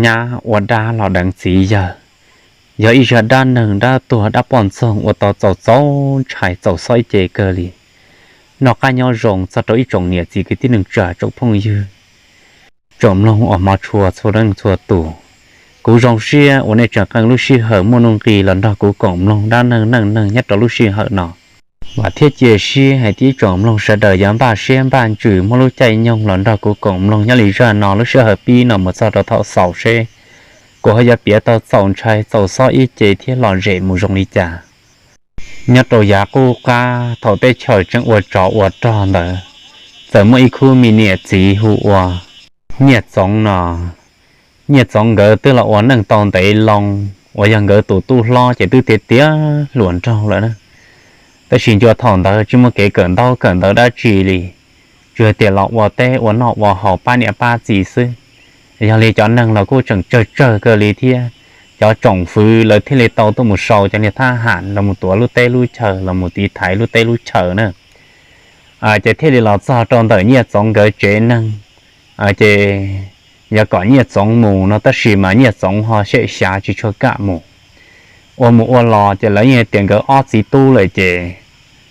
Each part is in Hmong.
nyab ua dab los deev txiv yawg, yog ib zaj dab neeg dab tuag dab poj ntxoog uas tau txaus txaus ntshai txaus xob ib ce kawg li. Noj qab nyob zoo txog rau ib tsoom niam txiv kwv tij neej tsa tsoom phooj ywg, tsoom mloog uas hmov tshua txhua leej txhua tus. Kuv zoo siab uas nej tseem qee lub sij hawm muaj nuj nqis los nrog kuv koom mloog dab neeg neej neeg nyob rau lub sij hawm no. Vam thiab cia siab hais tias ib tsoom mloog sawv daws yuav npaj siab npaj ntsws muaj lub caij nyoog los nrog kuv koom mloog nyob li zaj no lub sij hawm pib no mus txog rau thaum xaus seb kuv ho yuav piav tau txaus ntshai txaus xob ib ce thiab lom zem mus zoo li cas. Nyob rau yav qub qab thaum teb chaws tseem ua tsov ua rog ntawd, txawm muaj ib khub me niam txiv hu ua Nyiaj Txoov no. Nyiaj Txoov nkawd twb los ua neej tau ntev loo, uas yog nkawd tus tub hlob ces twb tiav tiav hluas nraug lawm na. Tab sis ncua thaum ntawd tsis muaj kev kawm ntaub kawm ntawv dab tsi li, tsuas tias los ua teb ua noj ua haus pab niam pab txiv xwb. Yog li cov neeg los kuj tseem tsawg tsawg kawg li thiab. Cov tsoom fwv lawv thiaj li tau tuaj mus sau cov niag thab ham los mus tuav lub teb lub chaw los mus tiv thaiv lub teb lub chaw na. Ces thiaj li los txog rau ntawm Nyiaj Txoov nkawd tsev neeg, ces yog kom Nyiaj Txoov mus no tab sis mas Nyiaj Txoov ho xyem xyav tsis tshua kam mus. Ua mus ua los ces lawv yeej tias nkawd ob txiv tub lawm ces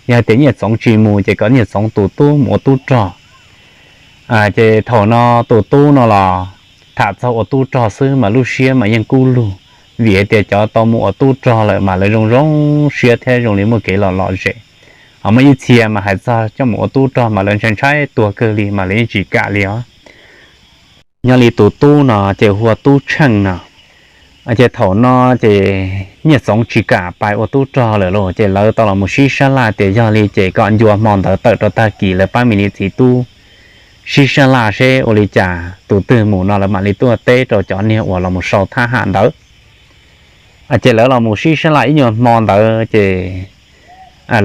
yog tias Nyiaj Txoov tsis mus ces kom Nyiaj Txoov tus tub mus ua tub rog. Ces thaum no tus tub no los tham txog ua tub rog xwb mas lub siab mas yeej kub lug, vim hais tias cov tau mus ua tub rog lawm mas lawv zoo zoo siab thiab zoo li muaj kev lom lom zem. Ho muaj ib txhia mas hais txog coj mus ua tub rog mas lawv ntshai ntshai tuag kawg li mas lawv yeej tsis kam li os. Nyob li tus tub no ces hu ua Tub Tsheej no. Ces thaum no ces Nyiaj Txoov tsis kam pais ua tub rog lawm lauj, ces lawv tau los mus sib sab laj tias yog li ces kom ncua hmo ntawd tawm rau tag kis lawv pab me niam txiv tub sib sab laj seb ua li cas tus twg mus no lawv mam li tuaj teb rau cov niag uas los mus sau thab ham ntawd. Ces lawv los mus sib sab laj ib nyuag hmo ntawd ces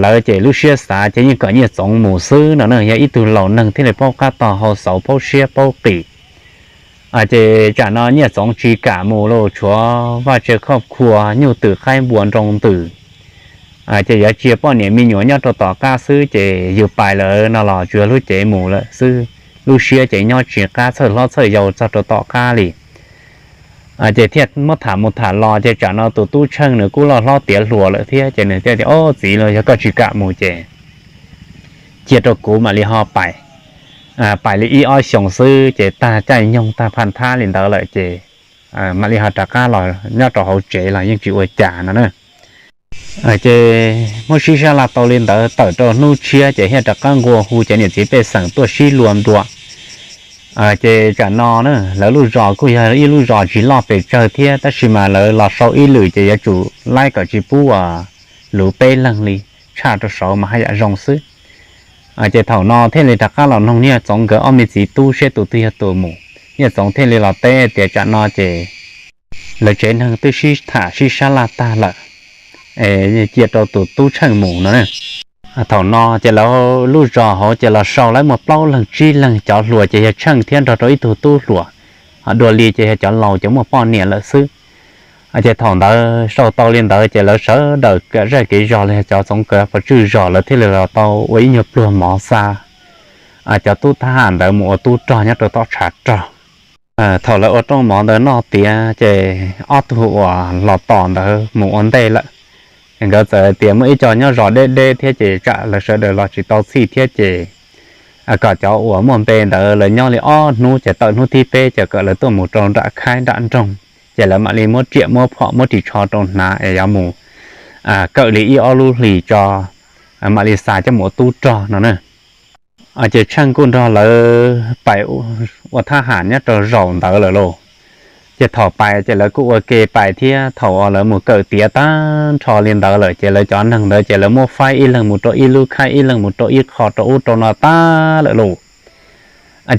lawv ces lub siab xav ces yeej kom Nyiaj Txoov mus xwb no na, yog ib tug laus neeg thiaj li paub qab tog hau xauv paub siab paub qis. Ces tsam no Nyiaj Txoov tsis kam mus los tshuav vaj tse khoj khua nyuj twm qaib npua nroo ntws. Ces yuav tsis yog poj niam me nyuam nyob rau tom qab xwb ces yus pais lawm no los tsuas yog lub cev mus lawm xwb, lub siab ces nyob tsis qab txhawj hlob txhawj yau txog rau tom qab li. Ces thiaj muab tham mus tham los ces tsam no tus Tub Tsheej nws kuj loj hlob tiav hluas lawm thiab ces nws thiaj tias, Ob txiv, los yog koj tsis kam mus ces cia rau kuv mam li ho pais. Pais li ib ob xyoos xwb ces tag caij nyoog tag phaj thab li ntawd lawm ces mam li ho rov qab los nyob rau hauv tsev los yeej tsis ua cas no na. Ces muab sib sab laj tau li ntawd tawm rau hnub tshiab ces thiaj rov qab nqua hu cov niam txiv pej xeem tuaj sib luag ntua. Ces tsam no na lawv lub zos kuj yog ib lub zos tsis loj pes tsawg thiab tab sis mas lawv los sau ib lwm ces yuav tsum laib kom tsis pub luv peb leeg li, tshaj rau saud mas haj yam zoo xwb. Ces thaum no thiaj li rov qab los noog Nyiaj Txoov nkawd ob me txiv tub seb tus twg yog tus mus. Nyiaj Txoov thiaj li los teb tias tsam no ces lawv tsev neeg twb sib tham sib sab laj tag lawm, cia rau tus Tub Tsheej mus no. Thaum no ces lawv lub zos hauv ces los sau lawv muaj plaub leeg tsib leeg, cov hluas ces yog Tsheej thiab nrog rau ib tug tub hluas, ho dua li ces yog cov laus ces muaj poj niam lawm xwb. Ces thaum ntawd sau tau li ntawd ces lawv sawv daws kev zej kev zog los yog cov txoov kawv pov tswj zos lawv thiaj li los tau ua ib nyuag pluag mov xa cov tub thab ham ntawd mus ua tub rog nyob rau tom tshav rog. Thaum lawv ua rooj mov ntawd noj tiav ces ob tug uas los tos ntawd mus ua ntej lawm. Nkawd txawm tias muaj ib co nyob zos deb deb thiab ces tsam lawv sawv daws los tsis tau txhij thiab ces kom cov uas muaj npe ntawd lawv nyob li ob hnub ces tawm hnub thib peb ces kom lawv tuaj mus rau nram khaib nram nroog, ces lawv mam li muab riam muab phom muab ris tsho rau hnav es yuav mus kawm li ib ob lub hlis tso mam li xa coj mus ua tub rog no na. Ces Tsheej kuj nrog lawv pais ua thab ham nyob rau zaum ntawd lawm lauj. Ces thaum pais ces lawv kuj ua ke pais thiab, thaum uas lawv mus kawm tiav tag nrho li ntawd lawm ces lawv cov neeg ntawd ces lawv muab faib ib leeg mus rau ib lub khaib ib leeg mus rau ib qho rau ub rau no tag lawm lauj.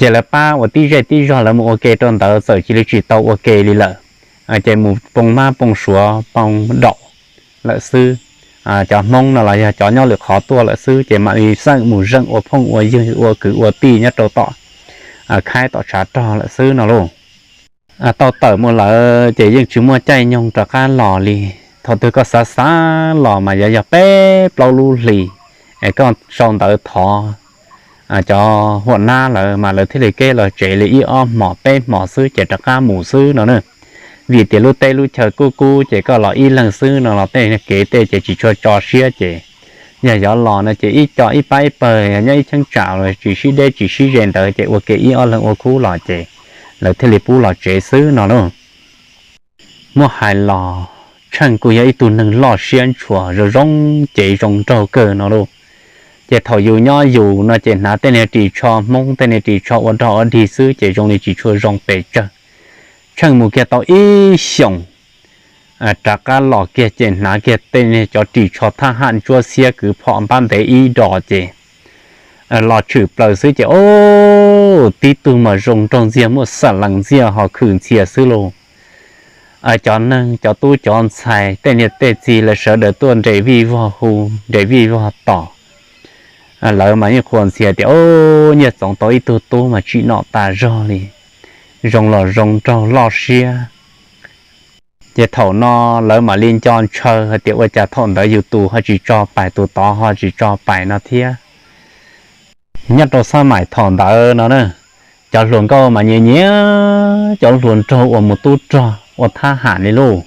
Ces lawv pab uas tib zej tib zog lawv mus ua ke rau ntawd txawm cia li tsis tau ua ke li lawm, ces mus poo mab poo suav poo daum lawm xwb. Cov Hmoob no los yog cov nyob lwm qhov tuaj lawm xwb ces mam li xeem mus zeem ua phooj ua ywg ua kwv ua tij nyob rau tom khaib tom tshav rog lawm xwb no lauj. Tau tawm mus lawm ces yeej tsis muaj caij nyoog rov qab los li. Thaum twg koj xav xav los mas yuav yog peb plaub lub hlis, es koj sau ntawv thov cov huam nab lawv mas lawv thiaj li keb los tsev li ib ob hmos peb hmos xwb ces rov qab mus xwb no na. Vim tias lub teb lub chaw kub kub ces koj los ib leeg xwb no los tej kev tej ces tsis tshua tso siab ces yog yuav los no ces ib co ib pab ib pawg nyob ib cheeb tsam los tsis sib deb tsis sib ze ntawd ces ua ke ib ob leeg ua khub los ces lawv thiaj li pub los tsev xwb no lauj. Muab hais los Tsheej kuj yog ib tug neeg loj siab ntshua zoo zoo cev zoo nraug kawg no lauj. Ces thaum yus nyob yus no ces hnav tej niag ris tsho Hmoob tej niag ris tsho ua rog ua dig xwb ces zoo li tsis tshua zoo pes tsawg. Tsheej mus kiag tau ib xyoos rov qab los kiag ces hnav kiag tej niag cov ris tsho thab ham ntsuab xiab kwv phom npab ntev ib dos ces los tshwm plaws xwb ces o, tib tug mas zoo nraug ntxiag muaj xam lees ntxiag ho khwm ntxhias xwb lauj. Cov neeg cov tub cov ntxhais tej niag tej txiv lawv sawv daws tuaj nres vij vog hu, nres vij vog tos. Lawv mas yeej qhuas ntxhias tias o, Nyiaj Txoov tau ib tug tub mas tsim nom tas zog li, zoo los zoo nraug loj siab. Ces thaum no lawv mam li nco ntshaw hais tias ua cas thaum ntawd yus tus ho tsis tso pais tus tod ho tsis tso pais no thiab. Nyob rau xab maim thaum ntawd no na, cov hluas nkauj mas nyiam nyiam cov hluas nraug uas mus tub rog ua thab ham li lauj.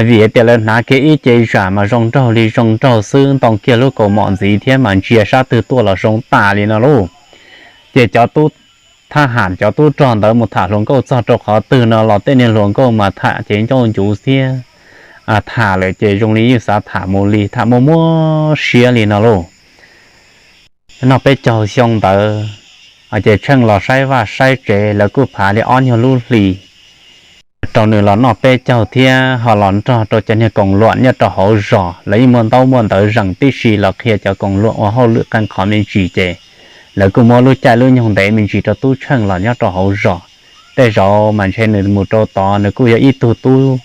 Vim tias lawv hnav kiag ib ce zam mas zoo nraug li zoo nraug xwb, ntoo kiag lub kaus mom ntxiv thiab mas ntsia sab twg tuaj los zoo tas li no lauj. Ces cov tub thab ham cov tub rog ntawd mus tham hluas nkauj txog rau qhov twg no los tej niag hluas nkauj mas tham ces ncauj ncuv thiab tham lawm ces zoo li yeej xav tham mus li tham muaj muaj siab li no lauj. Noj peb caug xyoo ntawd ces Tsheej los saib vaj saib tsev lawv kuj phav li ob nyuag lub hli rau nws los noj peb caug thiab ho los nrog rau cov niag koom luam nyob rau hauv zos lawv yeej muaj ntaub muaj ntawv zees tib si los qhia cov koom luam ua hauj lwm qee qhov me ntsis ces lawv kuj muab lub caij lub nyoog ntev me ntsis rau tub Tsheej los nyob rau hauv zos. Tej zaum mas ntshe nws mus rau tod nws kuj yog ib tug tub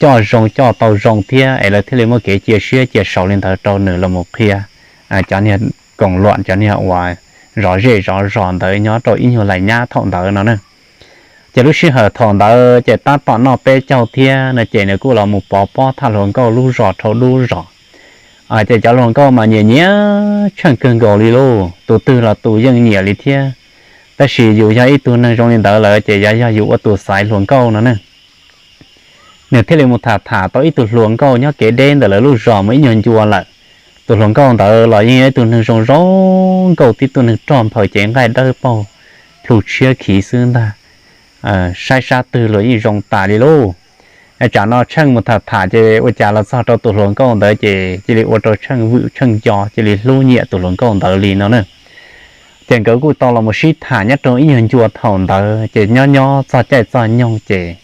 coj zoo coj tau zoo thiab es lawv thiaj li muab kev cia siab cia sau li ntawd rau nws los mus qhia cov niag koom luam cov niag uas zov zej zov zos ntawd nyob rau ib nyuag lais nyab thaum ntawd no na. Ces lub sij hawm thaum ntawd ces tab tom noj peb caug thiab no ces nws kuj los mus pov pob tham hluas nkauj lub zos dhau dub zos. Ces cov hluas nkauj mas nyiam nyiam Tsheej kawg nkaus li lauj, tus twg los tus yeej nyiam li thiab. Tab sis yus yog ib tug neeg zoo li ntawd lawm ces yog yog yus ua tus xaiv hluas nkauj no ne. Nws thiaj li mus tham tham tau ib tug hluas nkauj nyob kev deb ntawm lawv lub zos mus ib nyuag ncua lawm. Tus hluas nkauj ntawd los yeej yog ib tug neeg zoo zoo nkauj tib tug neeg roj nphaws cev nqaij dawb paug plhu tshiab khiv xwb ntag. Saib sab twg los yeej zoo tas li lauj. Tsam no Tsheej mus tham tham ces ua cas los txog rau tus hluas nkauj ntawd ces cia li ua rau Tsheej vwm Tsheej nco cia li hlub nyiam tus hluas nkauj ntawd li no na. Ces nkawd kuj tau los mus sib tham nyob rau ib nyuag ncua thaum ntawd ces nyob nyob txog caij txog nyoog ces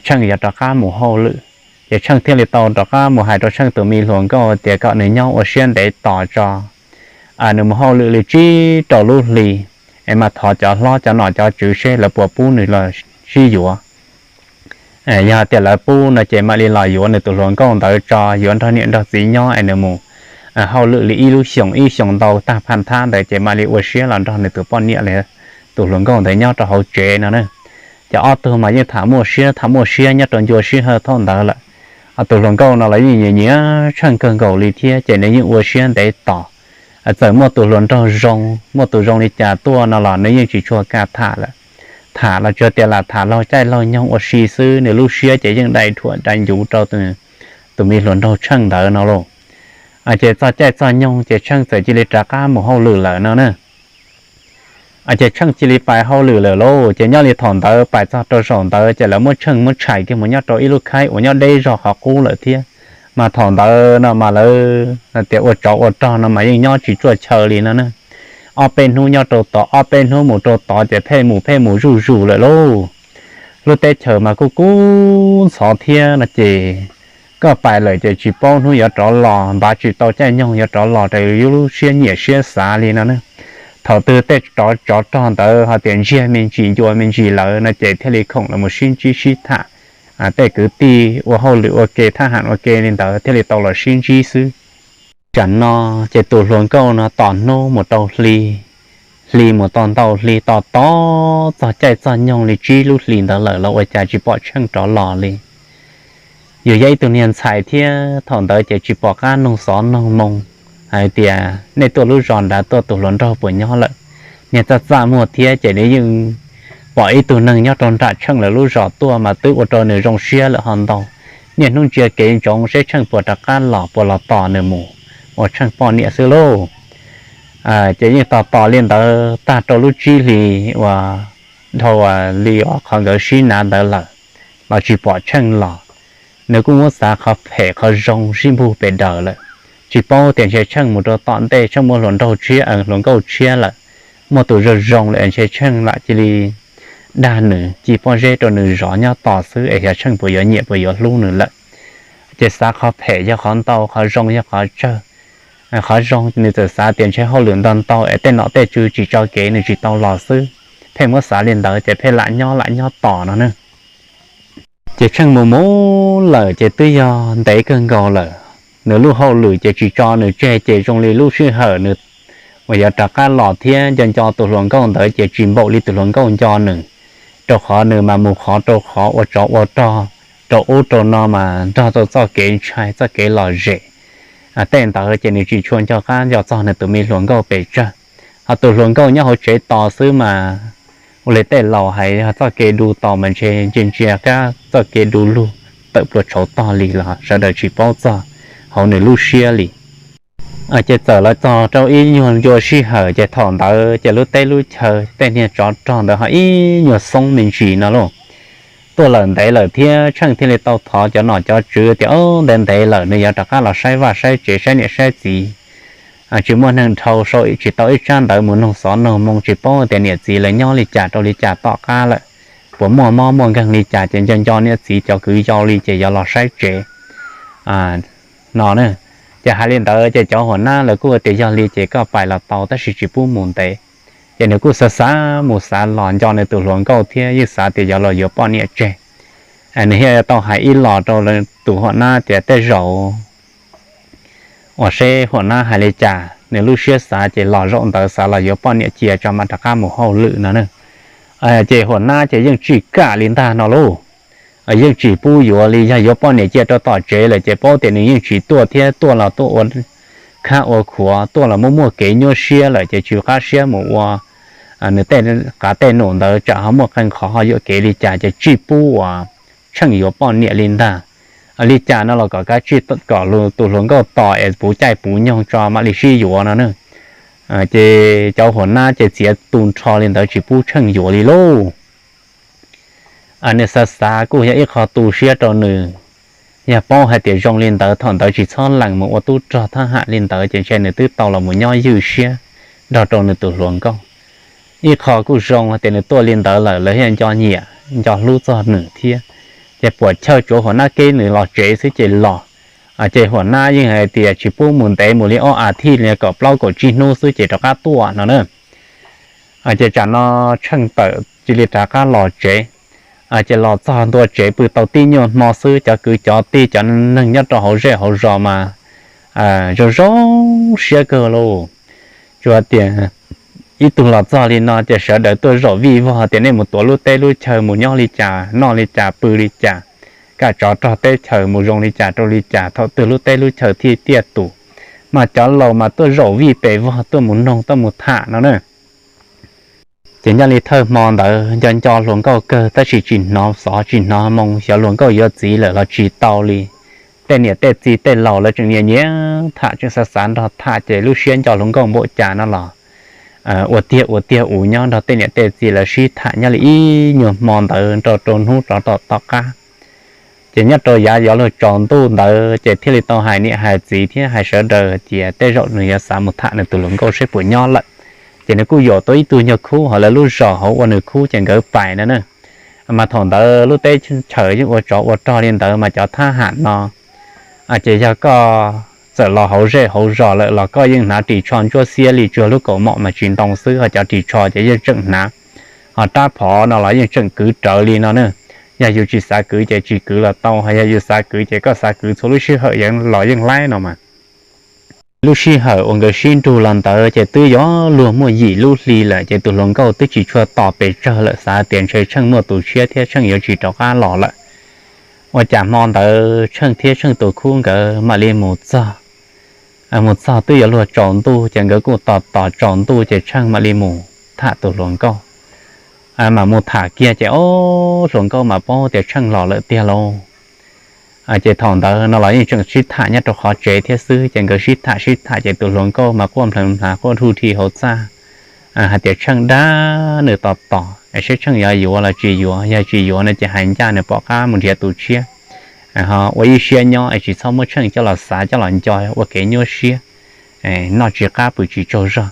Tsheej yuav rov qab mus hauj lwm. Ces Tsheej thiaj li tau rov qab mus hais rau Tsheej tus me hluas nkauj tias kom nws nyob ua siab ntev tos tso, nws mus hauj lwm li tsib rau lub hli es mam thov cov hlob cov nom cov tswv seb lawv puas pub nws los sib yuav. Yog tias lawv pub no ces mam li los yuav nws tus hluas nkauj ntawd tso, yuav nrog niam nrog txiv nyob es nws mus hauj lwm li ib lub xyoos ib xyoos ntau tag phaj thab ntawd ces mam li ua siab los nrog nws tus poj niam li tus hluas nkauj ntawd nyob rau hauv tsev no na. Ces ob tug mas yeej tham muaj siab tham muaj siab nyob rau ncua sij hawm thaum ntawd lawm. Tus hluas nkauj no los yeej nyiam nyiam Tsheej kawg nkaus li thiab ces nws yeej ua siab ntev tos. Txawm muaj tus hluas nraug zoo muaj tus zoo li cas tuaj no los nws yeej tsis tshua kam tham lawm. Tham los tsuas tias lam tham laug caij laug nyoog ua si xwb, nws lub siab ces yeej dai dhuam dai ncuv rau tus me hluas nraug Tsheej ntawd no lauj. Ces txog caij txog nyoog ces Tsheej txawm cia li rov qab mus hauj lwm lawm no na. Ces Tsheej cia li pais hauj lwm lawm lauj. Ces nyob li thaum ntawd pais txog rau zaum ntawd ces lawv muab Tsheej muab tshais kiag mus nyob rau ib lub khaib uas nyob deb zog qhov qub lawm thiab. Mas thaum ntawd no mas lawv tias ua tsov ua rog no mas yeej nyob tsis tsuaj chaw li no na. Ob peb hnub nyob rau tod ob peb hnub mus rau tod ces pheej mus pheej mus zuj zus lawm lauj. Lub teb chaws mas kuj kub ntxhov thiab no ces koj pais lawm ces tsis paub hnub yuav rov los, npav tsis tau caij nyoog yuav rov los rau yus lub siab nyiam siab xav li no na. Thaum twg tej tsov rog ntawd ho tias ntsiag me ntsis ncua me ntsis lawm no ces thiaj li khoom los mus sib ntsib sib tham. Tej kwv tij ua hauj lwm ua ke thab ham ua ke li ntawd thiaj li tau los sib ntsib xwb. Tsam no ces tus hluas nkauj no tos hnub mus rau hli, hli mus tau ntau hli tos tos txog caij txog nyoog li tsib lub hlis ntawd lawm los ua cas tsis pom Tsheej rov los li. Yus yog ib tug niag ntxhais thiab thaum ntawd ces tsis pom qab noog xov noog moo hais tias nej tuaj lub zos nrad tuaj tus hluas nraug puas nyob lawm. Niag txaj txaj muag thiab ces nws yeej pom ib tug neeg nyob rau nram Tsheej lawv lub zos tuaj mas twb ua rau nws zoo siab lawm ho ntau. Niaj hnub ntsia kev ntsoov seb Tsheej puas rov qab los, puas los tos nws mus ua Tsheej poj niam xwb lauj. Ces yeej tos tos li ntawd tag rau lub tsib hlis uas dhau li uas qhov nkawd sib hnav ntawd lawm los tsis pom Tsheej los. Nws kuj muab xav qhov phem qhov zoo sib npug pes daws lawm, tsis paub tias ntshe Tsheej mus rau tom ntej Tsheej muaj hluas nraug tshiab, hluas nkauj tshiab lawm, muaj tus zoo zoo lawm ntshe Tsheej lam cia li dag nws, ci pob zeb rau nws zov nyob tos xwb es xyov Tsheej puas yuav nyiam puas yuav hlub nws lawm. Ces xav qhov phem yog qhov ntau, qhov zoo yog qhov tsawg. Qhov zoo nws txawm xav tias ntshe hauj lwm ntau ntau es tej nom tej tswv tsis tso kev nws tsis tau los xwb, pheej muab xav li ntawd ces pheej lam nyob lam nyob tos no na. Ces Tsheej mus mus lawm ces twb yog ntev kawg nkaus lawm, nws lub hauj lwm ces tsis tso nws tseg ces zoo li lub sij hawm nws uas yuav rov qab los thiab nco nco tus hluas nkauj ntawd ces tsis npaum li tus hluas nkauj nco nws, rau qhov nws mas mus qhov rau qhov ua tsov ua rog rau ub rau no mas nrog rau txoj kev ntshai txoj kev lom zem. Tej ntawd ces nws tsis tshua nco qab nco txog nws tus me hluas nkauj pes tsawg. Ho tus hluas nkauj nyob hauv tsev tos xwb mas ua li tej laus hais yog txoj kev du tos mas ntshe ntsia ntsia kab txoj kev du lug tawm plua tshauv tog li los sawv daws tsis paub txog hauv nws lub siab li. Ces txawm los txog rau ib nyuag ncua sij hawm ces thaum ntawd ces lub teb lub chaw tej niag tsov rog ntawd ho ib nyuag xoob me ntsis no lauj. Tuaj lawm ntev lawm thiab Tsheej thiaj li tau thov cov nom cov tswv tias o ntev ntev lawm nws yuav rov qab los saib vaj saib tsev saib niam saib txiv. Tsis muaj neeg dhau sau tsis tau ib tsab ntawv mus nug xov nug moo tsis paub tias niam txiv lawv nyob li cas rau li cas tom qab lawm, puas muaj mob muaj nkeeg li cas ces nco nco niam txiv cov kwv yau li ces yuav los saib tsev no. Ces hais li ntawd ces cov huam nab lawv kuj tias yog li ces koj pais los tau tab sis tsis pub mus ntev. Ces nws kuj xav xav mus xav los nco nws tus hluas nkauj thiab yeej xav tias yuav los yuav poj niam tseg. Nws thiaj tau hais ib los rau tus huam nab tias tej zaum uas seb huam nab hais li cas, nws lub siab xav ces los zaum ntawd xav los yuav poj niam cia tso mam rov qab mus hauj lwm no na. Ces huam nab ces yeej tsis kam li ntag no lauj, yeej tsis pub yuav li, yog yuav poj niam cia rau tom tsev lawm ces paub tias nws yeej tsis tuaj thiab tuaj los tuaj ua khab ua khuav, tuaj los muaj muaj kev nyuaj siab lawm ces tsis qab siab mus ua nws tej qav tej num ntawd tsam ho muaj qee qhov ho yuam kev li cas ces tsis pub uas Tsheej yuav poj niam li ntag. Li cas no los kom kav tsij kom tus hluas nkauj tos es puv caij puv nyoog tso mam li sib yuav no na. Ces cov huam nab ces txiav tu nrho li ntawd tsis pub Tsheej yuav li lauj. Nws xav xav kuj yog ib qho tu siab rau nws, yog paub hais tias zoo li ntawd thaum ntawd tsis txhob lees mus ua tub rog thab ham li ntawd ces ntshe nws twb tau los mus nyob ywj siab nrog rau nws tus hluas nkauj. Ib qho kuj zoo hais tias nws tuaj li ntawd lawm lawv thiaj nco nyiam nco hlub txog nws thiab. Ces puam chawj tsuav huam nab keb nws los tsev xwb ces los. Ces huam nab yeej hais tias tsis pub mus ntev, mus li ob as thiv li kaum plaub kaum tsib hnub xwb ces rov qab tuaj no na. Ces tsam no Tsheej tawm cia li rov qab los tsev. Ces los txog ntua tsev pw tau tib nyuag hmo xwb cov kwv cov tij cov neeg nyob rau hauv zej hauv zos mas zoo zoo siab kawg lauj. Tsuas tias ib tug los txog li no ces sawv daws tuaj zaum vij vog tias nej mus tuav lub teb lub chaw mus nyob li cas noj li cas pw li cas, kaj tsov rog teb chaws mus zoo li cas rau li cas thaum twg lub teb lub chaw thiaj tiaj tus. Mas cov laus mas tuaj zaum vij pes vog tuaj mus noog tuaj mus tham no na. Ces nyob li thawj hmo ntawd nco nco hluas nkauj kawg tab sis tsis hnov xov tsis hnov moo, xyov hluas nkauj yuav txiv lawm los tsis tau li. Tej niam tej txiv tej laus lawv tseem nyias nyias tham tseem xav xav nrog tham ces lub siab nco hluas nkauj npaum cas no los ua tiag ua tiag ua nyob nrog tej niam tej txiv lawv sib tham nyob li ib nyuag hmo ntawd nrog rau hnub rov tom tom qab. Ces nyob rau yav yuav luag tsaus ntuj ntawd ces thiaj li tau hais niam hais txiv thiab hais sawv daws tias tej zaum nws yuav xav mus tham nws tus hluas nkauj seb puas nyob lawm. Ces nws kuj yuam tau ib tug nyuag khub hauv lawv lub zos hauv ua nws khub ces nkawd pais no na. Mas thaum ntawd lub teb chaws yeej ua tsov ua rog li ntawd mas cov thab ham no ces yog koj txawm los hauv zej hauv zos lawm los koj yeej hnav ris tsho ntsuab xiab li, tsuas lub kaus mom mas tsis ntoo xwb, ho cov ris tsho ces yeej tseem hnav. Ho rab phom no los yeej tseem kwv rawv li no na. Yog yus tsis xav kwv ces tsis kwv los tau, ho yog yus xav kwv ces koj xav kwv txhua lub sij hawm los yeej laib no mas. Lub sij hawm uas nkawd sib nrug los ntawd ces twb yuav luag muaj yim lub hli lawm ces tus hluas nkauj twb tsis tshua tos pes tsawg lawm, xav tias ntshe Tsheej muaj tus tshiab thiab Tsheej yuav tsis rov qab los lawm. Ua cas hmo ntawd Tsheej thiab Tsheej tus khub nkawd mam li mus txog. Mus txog twb yuav luag tsaus ntuj ces nkawd kuj tos tos tsaus ntuj ces Tsheej mam li mus tham tus hluas nkauj. Mam mus tham kiag ces ob hluas nkauj mas paub tias Tsheej los lawm tiag lauj. Ces thaum ntawd no los yeej tseem sib tham nyob rau qhov tsev thiab xwb, ces nkawd sib tham sib tham ces tus hluas nkauj mas quaj nplhav nplhav quaj dhuj dhi hauv txaj hais tias Tsheej dag nws tos tos es seb Tsheej yuav yuav los tsis yuav, yog tsis yuav no ces hais ncaj nws pom qab mus nrhiav tus tshiab, ua ib siab nyob es tsis txhob muab Tsheej coj los xav coj los nco ua kev nyuaj siab, noj tsis qab pw tsis tsaug zog.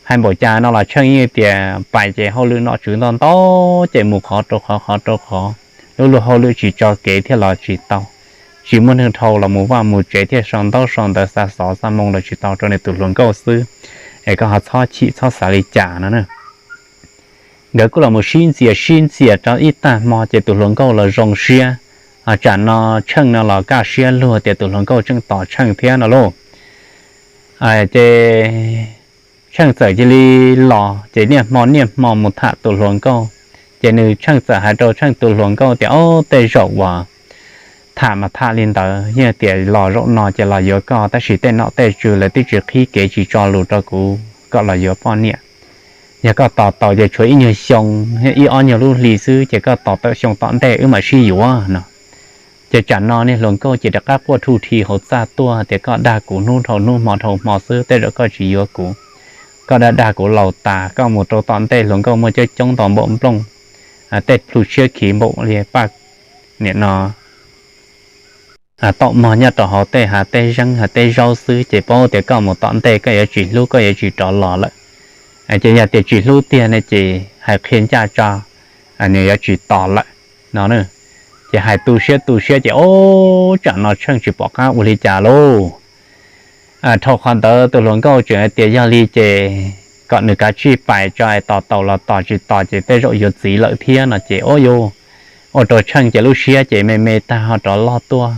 Hais npaum cas no los Tsheej yeej tias pais ces hauj lwm nom tswv ntau ntau, ces mus qhov rau qhov qhov rau qhov, lub luag hauj lwm tsis tso kev thiaj los tsis tau. Tsis muaj neeg dhau los mus vaj mus tsev thiaj sau ntaub sau ntawv xa xov xa moo los tsis tau rau nws tus hluas nkauj xwb, es koj ho txhob chim txhob xav li cas no na. Nkawd kuj los mus sib ntxias sib ntxias rau ib tag hmo ces tus hluas nkauj los zoo siab, ho tsam no Tsheej no los kaj siab luag tias tus hluas nkauj tseem tos Tsheej thiab no lauj. Ces Tsheej txawm cia li los ces niaj hmo niaj hmo mus tham tus hluas nkauj. Ces nws Tsheej txawm hais rau Tsheej tus hluas nkauj tias, Ob, tej zaum uas tham mas tham li ntawd, yeej tias los zaum no ces los yuav koj, tab sis tej nom tej tswv lawv twb tsis qhib kev tsis tso lus rau kuv kom los yuav poj niam. Yog koj tos tau ces tshuav ib nyuag xyoo, ib ob nyuag lub hli xwb ces koj tos tawm xyoo tom ntej wb mam sib yuav no. Ces tsam no niag hluas nkauj ces rov qab quaj thuj thi hauv txaj tuaj tias, Koj dag kuv hnub dhau hnub hmo dhau hmo xwb, tej zaum koj tsis yuav kuv. Koj dag dag kuv laus tas, koj mus rau tom ntej hluas nkauj muaj coob coob ntau npaum nplooj, tej plhu tshiab khiv npaum li paj, nim no, taum mog nyob rau hauv tej hav teb zeeb hav teb zaub xwb, ces paub tias koj mus tom ntej koj yuav tsis hlub, koj yuav tsis rov los lawm. Ces yog tias tsis hlub tiag ne ces hais qhia ncaj tso, nws yuav tsis tos lawm no. Ces hais tu siab tu siab ces ob, tsam no Tsheej tsis pom qab ua li cas lauj. Dhau qhov ntawd tus hluas nkauj tseem hais tias yog li ces kom nws kav tsij pais tso es tos tau los tos, tsis tos ces tej zaum yuav txiv lawm thiab no ces ob, ua rau Tsheej ces lub siab ces me me tag ho rov loj tuaj,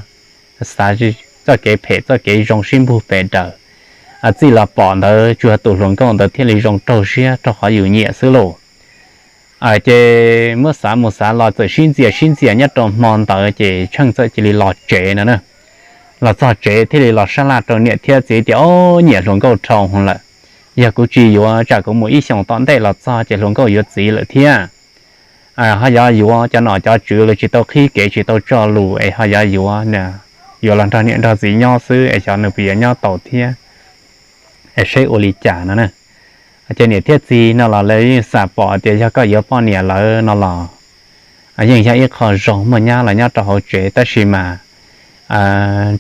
xav txoj kev phem txoj kev zoo sib npug pes daws. Txij los pom ntawd tsuas tus hluas nkauj ntawd thiaj li zoo raug siab rau qhov yus nyiam xwb lauj. Ces muab xav mus xav los txawm sib ntxias sib ntxias nyob rau hmo ntawd ces Tsheej txawm cia li los tsev no na. Los txog tsev thiaj li los sab laj rau niam thiab txiv tias, Ob, nyiam hluas nkauj dhau lawm. Yog kuv tsis yuav tsam kuv mus ib xyoos tom ntej los txog ces hluas nkauj yuav txiv lawm thiab. Ho yog yuav cov nom cov tswv lawv tsis tau qhib kev tsis tau tso lus es ho yog yuav, yuav los nrog niam nrog txiv nyob xwb es xyov nws puas yuav nyob tau thiab, es seb ua li cas no na. Ces niam thiab txiv no los lawv yeej xam pom tias yog koj yuav poj niam lawm no los yeej yog ib qho zoo, muaj nyab los nyob rau hauv tsev, tab sis mas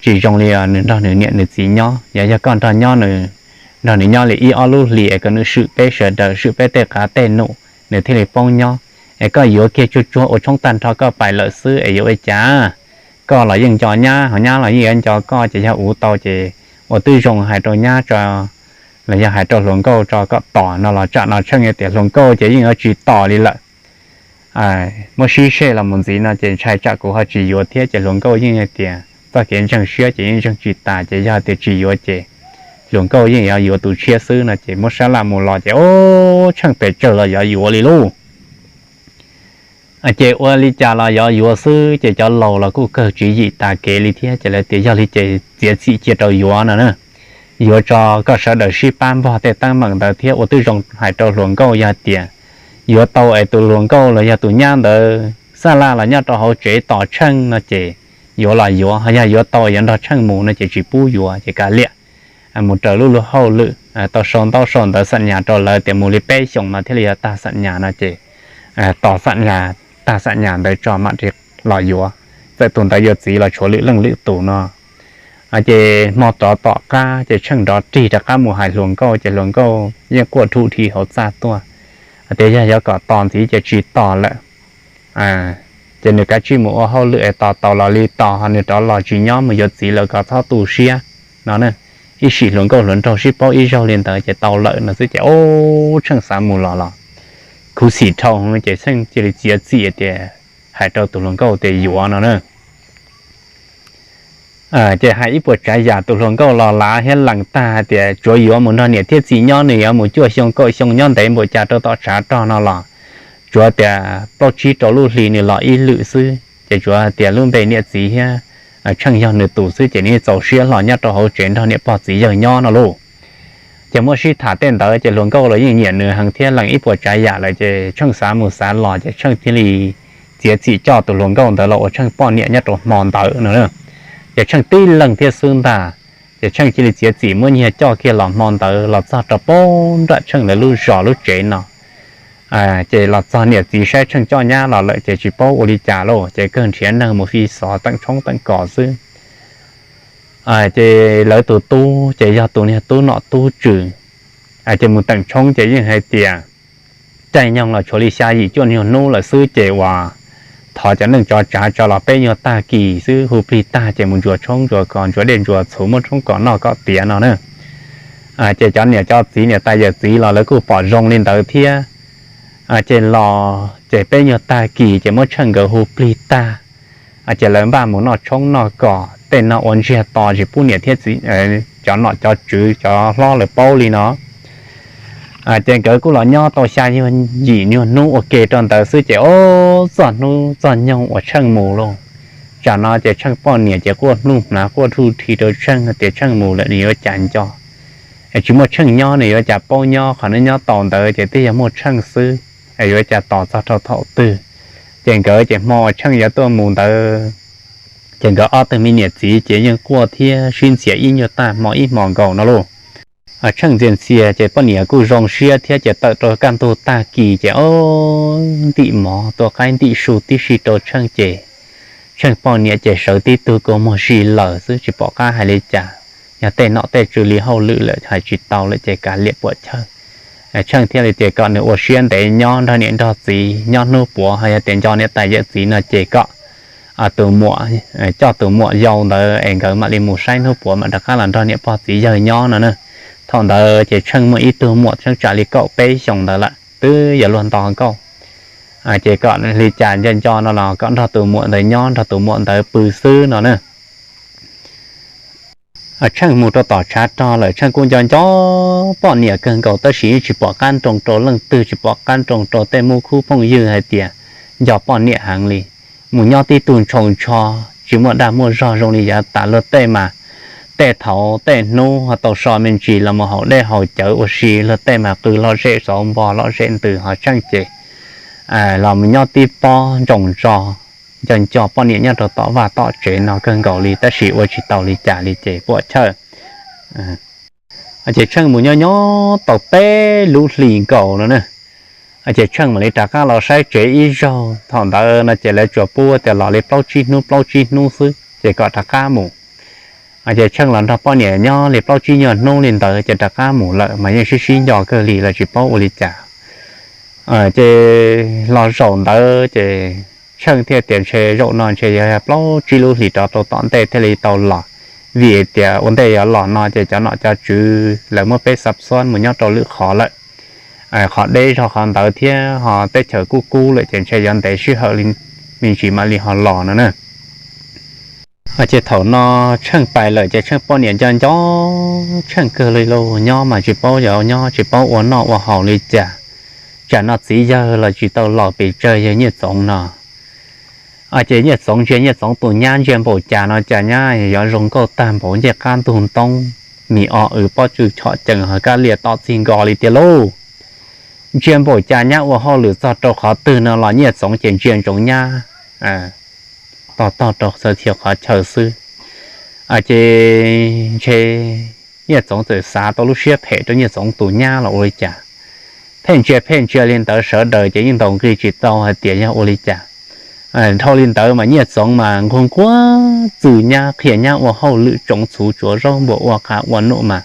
tsis zoo li nws nrog nws niam nws txiv nyob. Yog, yog koj nrog nyob, nrog nws nyob li ib ob lub hlis es kom nws swm peb sawv daws, swm peb tej qav tej num nws thiaj li poob nyob. Es koj yuav kiag tsuag tsuag ua tshoob tag nrho koj pais lawm xwb es yuav ua cas? Koj los yeej nco nyab, ho nyab los yeej yuav nco koj, ces yog ua tau ces ua twb zoo hais rau nyab tso, los yog hais rau hluas nkauj tso kom tos no los tsam no Tsheej tias hluas nkauj ces yeej yuav tsis tos li lawm. Muab sib sej los mus ntxiv no ces ntshai tsam kuv ho tsis yuav thiab, ces hluas nkauj yeej tias txoj kev ntseeg siab ces yeej ntseeg tsis tas, ces yog tias tsis yuav ces hluas nkauj yeej yuav yuav tus tshiab xwb no ces muab sab laj mus los ces ob, Tsheej pes tsawg los yuav yuav li lauj. Ces ua li cas los yuav yuav xwb, ces cov laus los kuj kawg tswv yim tas kev li thiab, ces lawv tias yog li ces txiav txim cia rau yuav no na. Yuav tso kom sawv daws sib pab npog tej teeb meem ntawd thiab ua twb zoo hais rau hluas nkauj, yog tias yuav tau es tus hluas nkauj los yog tus nyab ntawd xab laj los nyob rau hauv tsev tos Tsheej no ces yuav los yuav, ho yog yuav tau yuav nrog Tsheej mus no ces tsis pub yuav, ces kav liam. Mus raws lub luag hauj lwm, tau sau ntaub sau ntawv xam nyas rau lawv tias mus li peb xyoos mas thiaj li yuav tag xam nyas no ces tos xam nyas, tag xam nyas ntawd tso mam li los yuav. Txawm tus ntawd yuav txiv los tshuav lwm leej lwm tus no. Ces hmo rov tom qab ces Tsheej nrov rig rov qab mus hais hluas nkauj, ces hluas nkauj yeej quaj rhu dhi hauv txaj tuaj tias yog yuav kom tos ntxiv ces tsis tos lawm. Ces nws kav tsij mus ua hauj lwm es tos tau los li tos, ho nws rov los tsis nyob mus yuav txiv lawm kom txhob tu siab no. Ib sim hluas nkauj hluas nraug sib paub ib zaug li ntawd ces tau lawm no xwb, ces ob, Tsheej xav mus los los khuv xim dhau, ces Tsheej cia li txiav txim tias hais rau tus hluas nkauj tias yuav no na. Ces hais ib puas tsav yam, tus hluas nkauj los lav thiab lees tag hais tias tsuav yuav mus nrog niam thiab txiv nyob, nws yuav mus cuaj xyoo kaum xyoo nyob ntev npaum cas rau tom tshav rog no los tsuav tias plaub tsib rau lub hli nws los ib lwm xwb, ces tsuav tias lub npe niam txiv thiab Tsheej yog nws tus xwb ces nws txaus siab hlo nyob rau hauv tsev nrog niam pog txiv yawg nyob no lauj. Ces muab sib tham tej ntawd ces hluas nkauj los yeej nyiam nws heev thiab lees ib puas tsav yam lawm ces Tsheej xav mus xav los ces Tsheej thiaj li txiav txim coj tus hluas nkauj ntawd los ua Tsheej poj niam nyob rau hmo ntawd no. Ces Tsheej tib leeg thiab xwb ntag. Ces Tsheej cia li txiav txim muab nyiag coj kiag los hmo ntawd los txog rau pem nram Tsheej lawv lub zos lub tsev no. Ces los txog niam txiv saib Tsheej coj nyab los lawm ces tsis paub ua li cas lauj, ces kawg nrhiav neeg mus fi xov teem tshoob teem kos xwb. Ces lawv tus tub ces yog tus niag tub nom tub tswv, ces mus teem tshoob ces yeej hais tias caij nyoog los tshuav li xya yim cuaj nyuag hnub lawm xwb ces uas thov cov neej tso tsav tso los peb nyuag tag kis xwb, hu plig tag ces mus ntsuas tshoob ntsuas kos ntsuas dej ntsuas txhuv muab tshoob kom noj kom tiav no na. Ces cov niam cov txiv niam tais yawm txiv los lawv kuj pom zoo li ntawd thiab. Ces los ces peb nyuag tag kis ces muab Tsheej nkawd hu plig tag, ces lawv npaj mus noj tshoob noj kos tej no ua ntsiag to tsis pub niam thiab txiv, cov nom cov tswv cov hlob lawv paub li no. Ces nkawd kuj los nyob tau xya yim nyuag hnub ua ke rau ntawd xwb ces ob txog hnub txog nyoog uas Tsheej mus lauj. Tsam no ces Tsheej poj niam ces quaj nuj hnav quaj ruj rhi rau Tsheej tias Tsheej mus lawm nws yuav cas nco, es tsis muaj Tsheej nyob nws yuav cas paub nyob, qhov nws nyob tau ntawd ces twb yog muaj Tsheej xwb, es yuav cas tos txog rau thaum twg. Ces nkawd ces hmo uas Tsheej yuav tuaj mus ntawd ces nkawd ob tug me niam txiv ces yeej quaj thiab sib ntxias ib nyuag tag hmo ib hmo nkaus no lauj. Tsheej ntxias ntxias ces poj niam kuj zoo siab thiab ces tawm rau kaj ntug tag kis ces ob ntim mov tua qaib ntim su tib si rau Tsheej ces Tsheej poj niam ces sawv tib tug kua muag si lawm xwb tsis pom qab hais li cas. Yog tej nom tej tswv li hauj lwm lawm hais tsis tau lawm ces kav liam puam chawj. Tsheej thiaj li tias kom nws ua siab ntev nyob nrog niam nrog txiv nyob hnub puav ho yog tias nco niam tais yawm txiv no ces kom tus muam, coj tus muam yau ntawd es nkawd mam li mus saib hnub puav mam rov qab los nrog niam pog txiv yawg nyob no na. Thaum ntawd ces Tsheej muaj ib tug muam Tsheej tsam li kaum peb xyoos ntawd lawm twb yuav luag nto nkauj. Ces kom li cas nco nco no los kom nrog tus muam ntawd nyob nrog tus muam ntawd pw xwb no na. Tsheej mus rau tom tshav rog lawm Tsheej kuj nco nco poj niam kawg nkaus tab sis tsis pom qab nroo rau leej twg tsis pom qab nroo rau tej muj khub phooj ywg hais tias nco poj niam heev li. Mus nyob tib tug ntshau ntsho tsis muaj dag muaj zog zoo li yav tas luag tej mas tej thaum tej hnub ho tau so me ntsis los mus haus dej haus cawv ua si luag tej mas qw lom zem xauv npo lom zem ntws ho Tsheej ces los mus nyob tib pob ntsoos tso nco nco poj niam nyob rau tom vaj tom tsev no kawg nkaus li tab sis ua tsis tau li cas li ces puam chawj. Ces Tsheej mus nyob nyob tau peb lub hlis nkaus no na. Ces Tsheej mam li rov qab los saib tsev ib zaug thaum ntawd no ces lawv tsuas pub tias los li plaub tsib hnub plaub tsib hnub xwb ces kom rov qab mus. Ces Tsheej los nrog poj niam nyob li plaub tsib nyuag hnub li ntawd ces rov qab mus lawm mas yeej sib sib nco kawg li los tsis paub ua li cas. Ces los zaum ntawd ces Tsheej thiaj tias ntshe zaum no ntshe yog plaub tsib lub hlis rov rau tom ntej thiaj li tau los, vim tias ua ntej yuav los no ces cov nom cov tswv lawv muab peb xab xuab mus nyob rau lwm qhov lawm. Qhov deb zog qhov ntawd thiab ho teb chaws kuj kub lawm ces ntshe yuav ntev sij hawm li me ntsis mam li ho los no na. Ces thaum no Tsheej pais lawm ces Tsheej poj niam nco nco Tsheej kawg li lauj, nyob mas tsis paub yuav nyob tsis paub ua noj ua haus li cas. Tsam no txiv yawg los tsis tau los pes tsawg yawg Nyiaj Txoov no. Ces Nyiaj Txoov ntsia Nyiaj Txoov tus nyab ntsia npaum cas no cas nyab yuav zoo nkauj tag npaum ncej qab ntug ntoob, mis o w pob tswj chom cees ho kab lias tom txig nko li tiag lauj. Ntsia npaum cas nyab ua hauj lwm txog rau qhov twg no los Nyiaj Txoov ces ntsia ntsoov nyab tog tog rau txhua qhov chaw xwb. Ces ntshe Nyiaj Txoov txawm xav tau lub siab phem rau Nyiaj Txoov tus nyab los ua li cas. Pheej ntsia pheej ntsia li ntawd sawv daws ces yeej ntaus nqi tsis tau hais tias yog ua li cas. Dhau li ntawd mas Nyiaj Txoov mas nquag nquag txwm nyab qhia nyab ua hauj lwm tsoov txhuv tsuav zaub npua ua qab ua num mas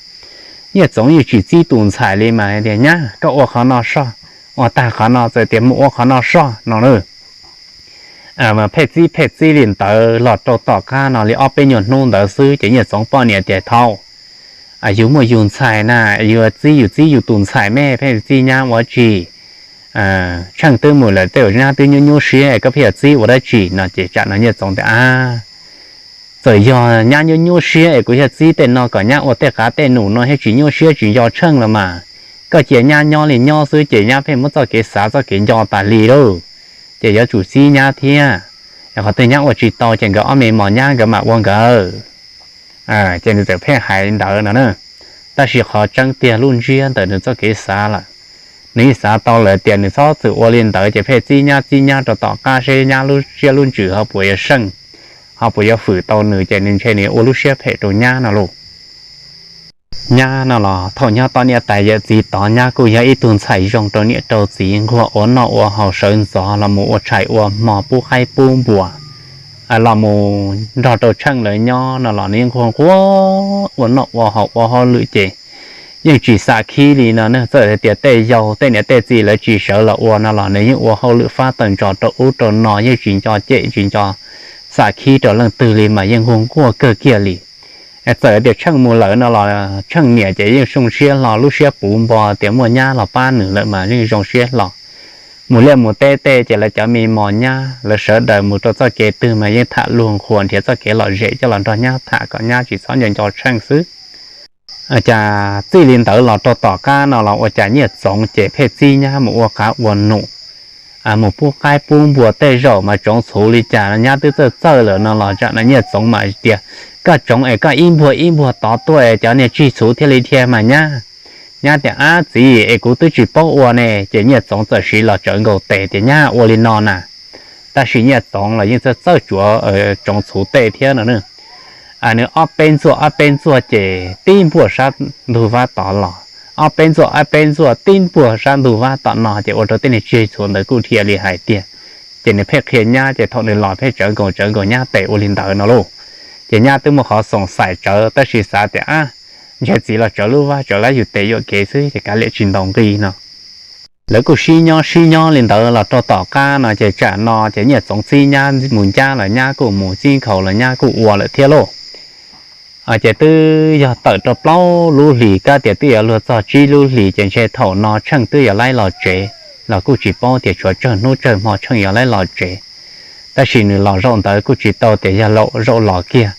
Nyiaj Txoov yeej tsis txib tus ntxhais li mas tias nyab koj ua qhov no soj, ua tag qhov no txawm tias mus ua qhov no soj no na. Mas pheej txib pheej txib li ntawd los rau tom qab no li ob peb nyuag hnub ntawd xwb ces Nyiaj Txoov poj niam tias thaum yus muaj yus ntxhais na, yus txib yus txib yus tus ntxhais me pheej txib nyab ua tsi. Tsheej twb mus lawm tej uas nyab twb nyuaj nyuaj siab koj pheej yuav txib ua dab tsi no ces tsam no Nyiaj Txoov tias a txawm yog nyab nyuaj nyuaj siab es kuv thiaj txib tej no kom nyab ua tej qav tej num no thiaj tsis nyuaj siab tsis nco Tsheej los mas. Koj cia nyab nyob li nyob xwb ces nyab pheej muab txoj kev xav txoj kev nco tas li lauj. Ces yuav tsum txib nyab thiab, qhov twg nyab ua tsis tau ces nkawd ob me mos nyab nkawd mam ua nkawd. Ces nws txawm pheej hais li ntawd no na. Tab sis qhov tseeb tiag lub ntsiab ntawm nws txoj kev xav lawm, nws yeej xav tau lawm tias nws txhob txwm ua li ntawd ces pheej txib nyab txib nyab rau tom qab seb nyab lub siab lub ntsws ho puas yuav seej, ho puas yuav fwm tau nws ces nws ntshe nws ua lub siab phem rau nyab no lauj. Nyab no los thaum nyob tom niam tais yawm txiv tod nyab kuj yog ib tug ntxhais zoo rau niam rau txiv, nquag ua noj ua haus sawv ntxov los mus ua tshais ua hmo pub qaib pub npua, los mus nrog rau Tsheej lawv nyob no los nws yeej nquag nquag ua noj ua haus ua hauj lwm ces yeej tsis xam khib li no ne. Txawm hais tias tej yau tej niam tej txiv lawv tsis sawv los ua no los nws yeej ua hauj lwm fab tawm ntsos rau ub rau no, yeej tsis nco cem tsis nco xam khib rau leej twg li mas yeej nquag nquag kawg kiag li. Txawm tias Tsheej mus lawm no los Tsheej niam ces yeej zoo siab hlo, lub siab puv npo tias muaj nyab los pab nws lawm mas yeej zoo siab hlo. Mus liaj mus teb tej ces lawv cov me mos nyab lawv sawv daws mus rau txoj kev twg mas yeej tham luag nqhuas nrhiav txoj kev lom zem coj los nrog nyab tham kom nyab tsis txhob nco nco Tsheej xwb. Cas txij li ntawd los rau tom qab no los ua cas Nyiaj Txoov ces pheej txib nyab mus ua qav ua num, mus pub qaib pub npua, tej zaum mas tsoov txhuv li cas nyab twb txawj txawj lawm no los tsam no Nyiaj Txoov mas tias, koj tsoov es koj ib npuag ib npuag tod tuaj es cov niag tsig txhuv thiaj li dhia mas nyab. Nyab tias, ab txiv es kuv twb tsis paub ua ne. Ces Nyiaj Txoov txawm siv los tsawv nkaus tes tias, nyab ua li no na. Tab sis Nyiaj Txoov los yeej txawj txawj tsuav tsoov txhuv tej thiab no. Nws ob peb ntxuaj ob peb ntxuaj ces tib npuaj sab ntug vab tod los, ob peb ntxuaj ob peb ntxuaj tib npuaj sab ntug vab tom no ces ua rau tej niag tsig txhuv ntawd kuj dhia li hais tiag. Ces nws pheej qhia nyab ces thaum nws los pheej tsawv nkaus tsawv nkaus nyab tes ua li ntawd no lauj. Ces nyab twb muaj qhov xoom xaim tsawv tab sis xav tias, ab, ntshe txiv los tsawv lub vab tsawv lab yus tes yuam kev xwb ces kav liam tsis ntaus nqi no. Lawv kuj sib nyob sib nyob li ntawd los rau tom qab no ces tsam no ces Nyiaj Txoov txib nyab mus ncab los nyab kuj mus, txib nkhaus los nyab kuj ua lawm thiab lauj. Ces twb yog tawm rau plaub lub hlis kab tias twb yuav luag txog tsib lub hlis ces ntshe thaum no Tsheej twb yuav laib los tsev, los kuj tsis paub tias tshuav tsawg hnub tsawg hmo Tsheej yuav laib los tsev. Tab sis nws los zaum ntawd kuj tsis tau tias yog zaum los kiag,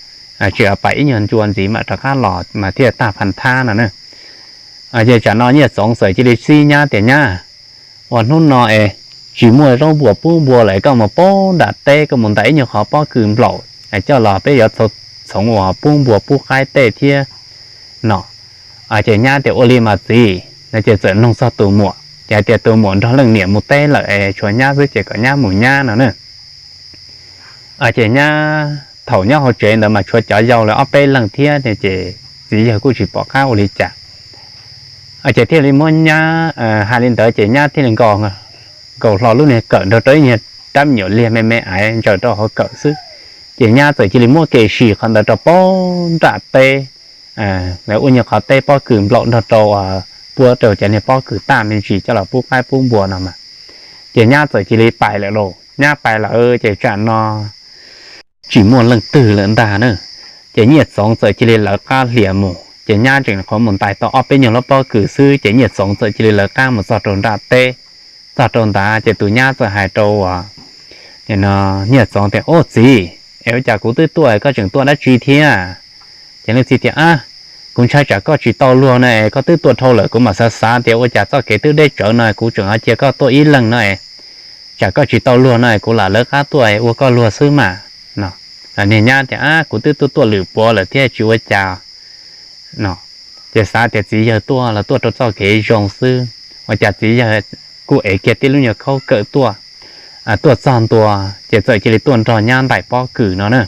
tseem pais ib nyuag ncua ntxiv mam rov qab los mas thiaj tag pha thab no na. Ces tsam no Nyiaj Txoov txawm cia li txib nyab tias, nyab, ua hnub no es tsis muaj zaub npua pub npua lawm, koj mus pab nram teb koj mus ntais ib nyuag qhov pob kws nplaum coj los peb yuav txhoov ua pub npua pub qaib tej thiab no. Ces nyab tias, ua li mas txiv no. Ces txawm noog txog tus muam ces hais tias tus muam nrog leej niam mus teb lawm es tshuav nyab xwb ces kom nyab mus nyab no na. Ces nyab thaum nyob hauv tsev ntawd mas tshuav cov yau lawv ob peb leeg thiab ces txiv yawg kuj tsis pom qab ua li cas. Ces thiaj li muab nyab, hais li ntawd ces nyab thiaj li nkaus hlo lub niag kawm nrog rau ib nyuag rab me nyuam liag me me aiv ntsaws rau hauv kawm xwb. Ces nyab txawm cia li muab kev sim qhov ntawd rau pab nram teb, lawv ua nyuag qhov teb pob kws nplaum nrog rau, puab rau cov niag pob kws tag me ntsis coj los pub qaib pub npua no mas. Ces nyab txawm cia li pais lawm lauj. Nyab pais lawm ces tsam no tsis muaj leej twg lawm ntag na. Ces Nyiaj Txoov txawm cia li lawv qab hlias mus ces nyab tseem qhuav mus ntais tau ob peb nyuag lub pob kws xwb ces Nyiaj Txoov txawm cia li lawv qab mus txog rau nram teb. Txog rau ntawd ces tus nyab txawm hais rau Nyiaj Txoov tias, ub txiv, es ua cas kuv twb tuaj koj tseem tuaj dab tsi thiab? Ces leej txiv tias, ab, kuv ntshai tsam koj tsis tau luag no es koj twb tuaj dhau lawm kuv mam xav xav tias ua cas txoj kev twb deb tsawv no kuv tseem ho cia koj tuaj ib leeg no es tsam koj tsis tau luag no es kuv lam lawv qab tuaj ua koj luag xwb mas no. Niag nyab tias, ab, kuv twb tuaj tuaj lwm puav lawm thiab tsis ua cas no. Ces xav tias txiv yawg tuaj los tuaj rau txoj kev zoo xwb, ua cas txiv yawg kuj ev kiag tib lub nyuag khaub kawm tuaj. Tuaj txog ntua ces txawm cia li tuaj nrog nyab ntais pob kws no na.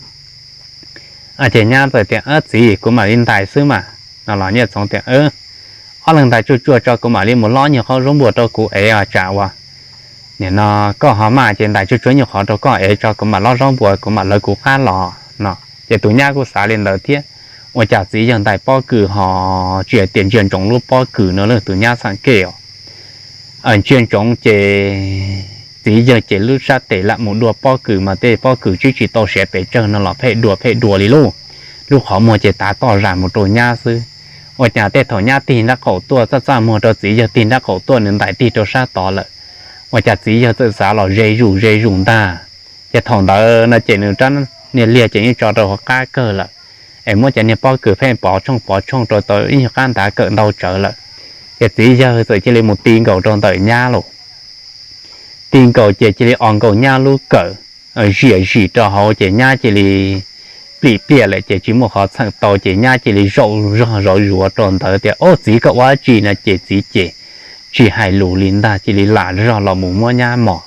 Ces nyab txawm tias, ab txiv, kuv mam li ntais xwb mas no los Nyiaj Txoov tias, ob leeg ntais tsuag tsuag tso kuv mam li mus lob nyuag qhov zaub npua rau kuv ev os tsam ua nim no koj ho maj ces ntais tsuag tsuag nyuag qhov rau koj ev tso kuv mam lob zaub npua kuv mam lawv kuv qab los no. Ces tus nyab kuj xav li ntawd thiab, ua cas txiv yawg ntais pob kws ho tsis hais tias ntsia ntsoov lub pob kws no lawm, tus nyab xam kej os. Ntsia ntsoov ces txiv yawg ces lub sab tes lam mus dua pob kws mas tej pob kws twb tsis tau siav pes tsawg no los pheej dua pheej dua li lauj. Lub qhov muag ces tav toj zam mus rau nyab xwb. Ua cas tej thaum nyab tig nraub qaum tuaj txaj txaj muag rau txiv yawg tig nraub qaum tuaj nws ntais tig rau sab tod lawm. Ua cas txiv yawg txawm xav los ze zus ze zus ntag. Ces thaum ntawd no ces nws rab niag liag ces yeej tso rau hauv qab kawg lawm, es muab cov niag pob kws pheej pov tshooj pov tshooj rau tau ib nyuag qab ntav kawm ntau tsawv lawm. Ces txiv yawg txawm cia li mus ti nkaus rau ntawm nyab lauj. Ti nkaus ces cia li os nkaus nyab lub kawm, ziam zim rau hauv ces nyab cia li plim pliaj lawm ces tsis muaj qhov txheem tau ces nyab cia li zaum zog zauv zuav rau ntawd tias, Ob, txiv, koj ua dab tsi? no ces txiv ces tsis hais lus li ntag, cia li lam zog los mus muab nyab mos.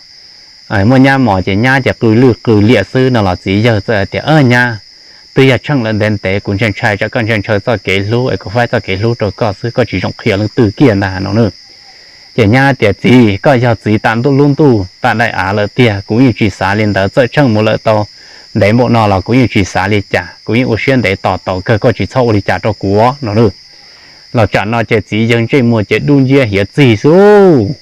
Muab nyab mos ces nyab ces qw lwj qw liam xwb no los txiv yawg txawm tias, Nyab, twb yog tsheej lawm ntev ntev, kuv ntshai ntshai tsam koj ntshaw ntshaw txoj kev hlub es kuv faib txoj kev hlub rau koj xwb, koj tsis zoo qhia leej twg kiag ntag no na. Ces nyab tias, Txiv, koj yog txiv tam ntuj lub ntuj tam daim av lawm tiag, kuv yeej tsis xav li ntawd, txawm tsheej mus lawm tau ntev npaum no los kuv yeej tsis xav li cas, kuv yeej ua siab ntev tos tau kawg, koj tsis txhob ua li cas rau kuv no na. Los tsam no ces txiv yawg ntsej muag ces dub nciab hiav txig xwb.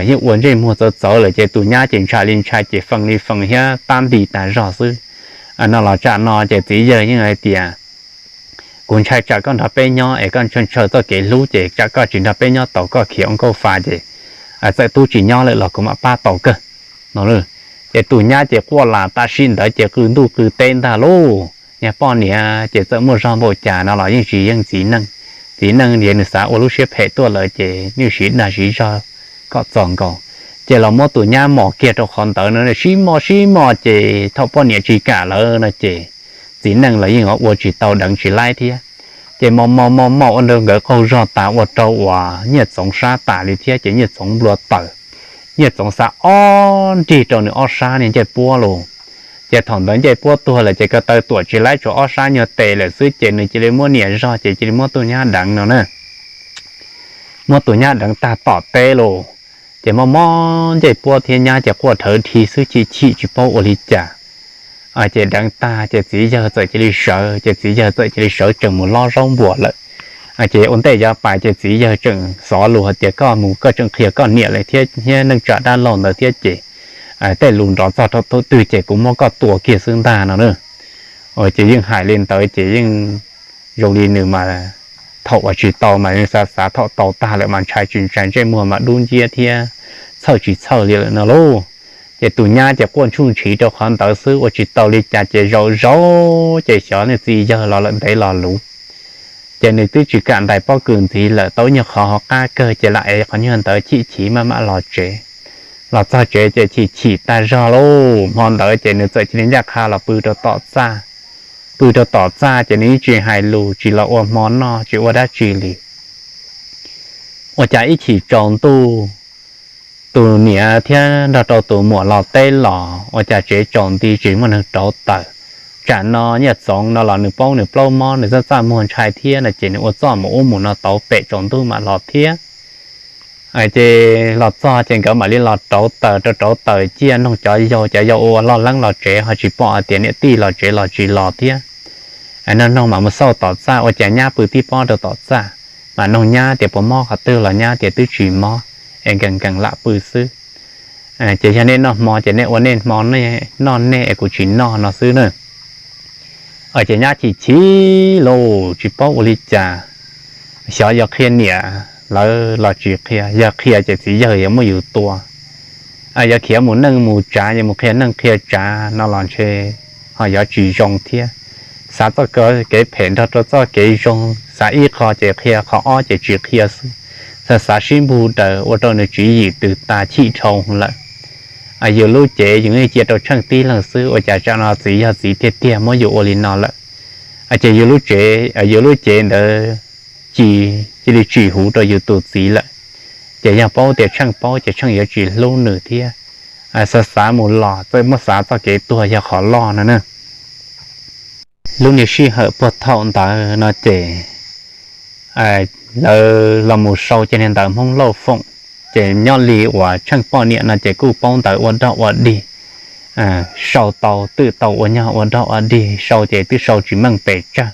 Yeej ua ntsej muag txawv txawv lawm ces tus nyab ces ntshai li ntshai ces fees li fees thiab tab nti tas zog xwb. No los tsam no ces txiv yawg yeej hais tias, Kuv ntshai tsam koj nrog peb nyob es koj ntshaw ntshaw txoj kev hlub ces tsam koj tsis nrog peb nyob tau, koj khiav ua nkauj fa ces txawm tub tsis nyob lawm los kuv mam pab tau kawg no. Ces tus nyab ces quaj las tam sim ntawd ces qw ntuj qw teb ntag lauj. Niag poj niam ces txawm muaj zog npaum cas no los yeej tsis yeej txiv neej. Txiv neej ces nws xav ua lub siab phem tuaj lawm ces nws siv dag siv zog kom txaus nkaus. Ces los muab tus nyab mos kiag rau qhov ntawd no, sib mos sib mos ces thaum poj niam tsis kam lawm no ces txiv neej los yeej ua tsis tau deev tsis laib thiab. Ces mos mos mos mos ua rau nkawd qaug zog tas ua rau uas Nyiaj Txoov sab tas li thiab ces Nyiaj Txoov nplua taws. Nyiaj Txoov xa ob nrig rau nws ob sab niag ncej puab los. Ces thaum ntawd ncej puab tuag lawm ces ko taw tuam tsis laib, tshuav ob sab nyuag tes lawm xwb ces nws cia li muab niam zog ces cia li muab tus nyab deev no na. Muab tus nyab deev tag tom teb los, ces mob mob ncej puab thiab nyab ces quaj rhawv dhi xwb, chim chim tsis paub ua li cas. Ces deev tag ces txiv yawg txawm cia li sawv, ces txiv yawg txawm cia li sawv tsees mus lob zaub npuas lawm. Ces ua ntej yuav pais ces txiv yawg tseem xov lus hais tias, Koj mus koj tseem qhia koj niam lawm thiab neej tsa dab laug ntawd thiab ces tej lus nrov txog rau thaum twg ces kuv muab koj tua kiag xwb ntag no na. Ces yeej hais li ntawd ces yeej zoo li nws mas thaum uas tsis tau mas yeej xav xav, thaum tau tag lawm mas ntshai tsis ntshai, ntsej muag mas dub nciab thiab txhawj tsis txhawj li lawm no lauj. Ces tus nyab ces quaj ntsuj ntshiv rau qhov ntawd xwb, ua tsis tau li cas ces zaum zaum ces xyov nws txiv yawg los lawm ntev los luv. Ces nws twb tsis kam ntais pob kws ntxiv lawm, tau ib nyuag qhov hauv qab kawg ces lam ev qhov nyuag ntawd chim chim maj mam los tsev. Los txog tsev ces chim chim tag zog lauj, hmo ntawd ces nws txawm cia li ncaj qha los pw rau tom txaj. Pw rau tom txaj ces nws yeej tsis hais lus, tsis los ua hmo noj tsis ua dab tsi li. Ua cas ib chim tsaus ntuj, tus niam thiab nrog rau tus muam los teb los ua cas tsev tsaus nti tsis muaj neeg rauv taws. Tsam no Nyiaj Txoov no los nws paub nws plaub mob, nws txaj txaj muag ntshai thiab no ces nws ua txuj mus ub mus no tau pem tsaus ntuj mam los thiab. Ces los txog ces nkawd mam li los rauv taws, rau rauv taws ciaj nug cov yau, cov yau ua ua loj leeb los tsev ho tsis pom hais tias niam tij los tsev los tsis los thiab. Nug nug mam mus xauj tom txaj ua cas nyab pw tib pob rau tom txaj. Mam nug nyab tias puas mob qhov twg los nyab tias twb tsis mob, es nkees nkees lam pw xwb. Ces yog nej noj hmo ces nej ua nej hmo, noj nej es kuv tsis noj no xwb na. Ces nyab chim chim lauj, tsis paub ua li cas, xyov yuav qhia niam lawv los tsis qhia, yog qhia ces txiv yawg yuav muab yus tua. Yuav khiav mus neej mus tsav, yuav mus qhia neej qhia tsav no los ntshe ho yuav tsis zoo thiab. Xav txoj kev phem nrog rau txoj kev zoo, xav ib qho ces qhia qhov ob ces tsis qhia xwb. Xav xav sib npug daws ua rau nws tswv yim twb tas chim dhau lawm. Yus lub cev yus yeej cia rau Tsheej tib leeg xwb, ua cas tsam no txiv yog txiv tiag tiag muab yus ua li no lawm. Ces yus lub cev, yus lub cev ntawd ci, cia li tsim huv rau yus tus txiv lawm. Ces yog paub tias Tsheej paub ces Tsheej yuav tsis hlub nws thiab. Xav xav mus los txawm muab xav txoj kev tuag yog qhov loj no na. Lub niag sij hawm puag thaum ntawd no ces lawv los mus sau cia niag ntawv Hmoob Lauj Foom, ces nyob li uas Tsheej poj niam no ces kuj paub ntawv ua dog ua dig, sau tau twm tau ua nyog ua dog ua dig, sau ces twb sau tsis meej pes tsawg.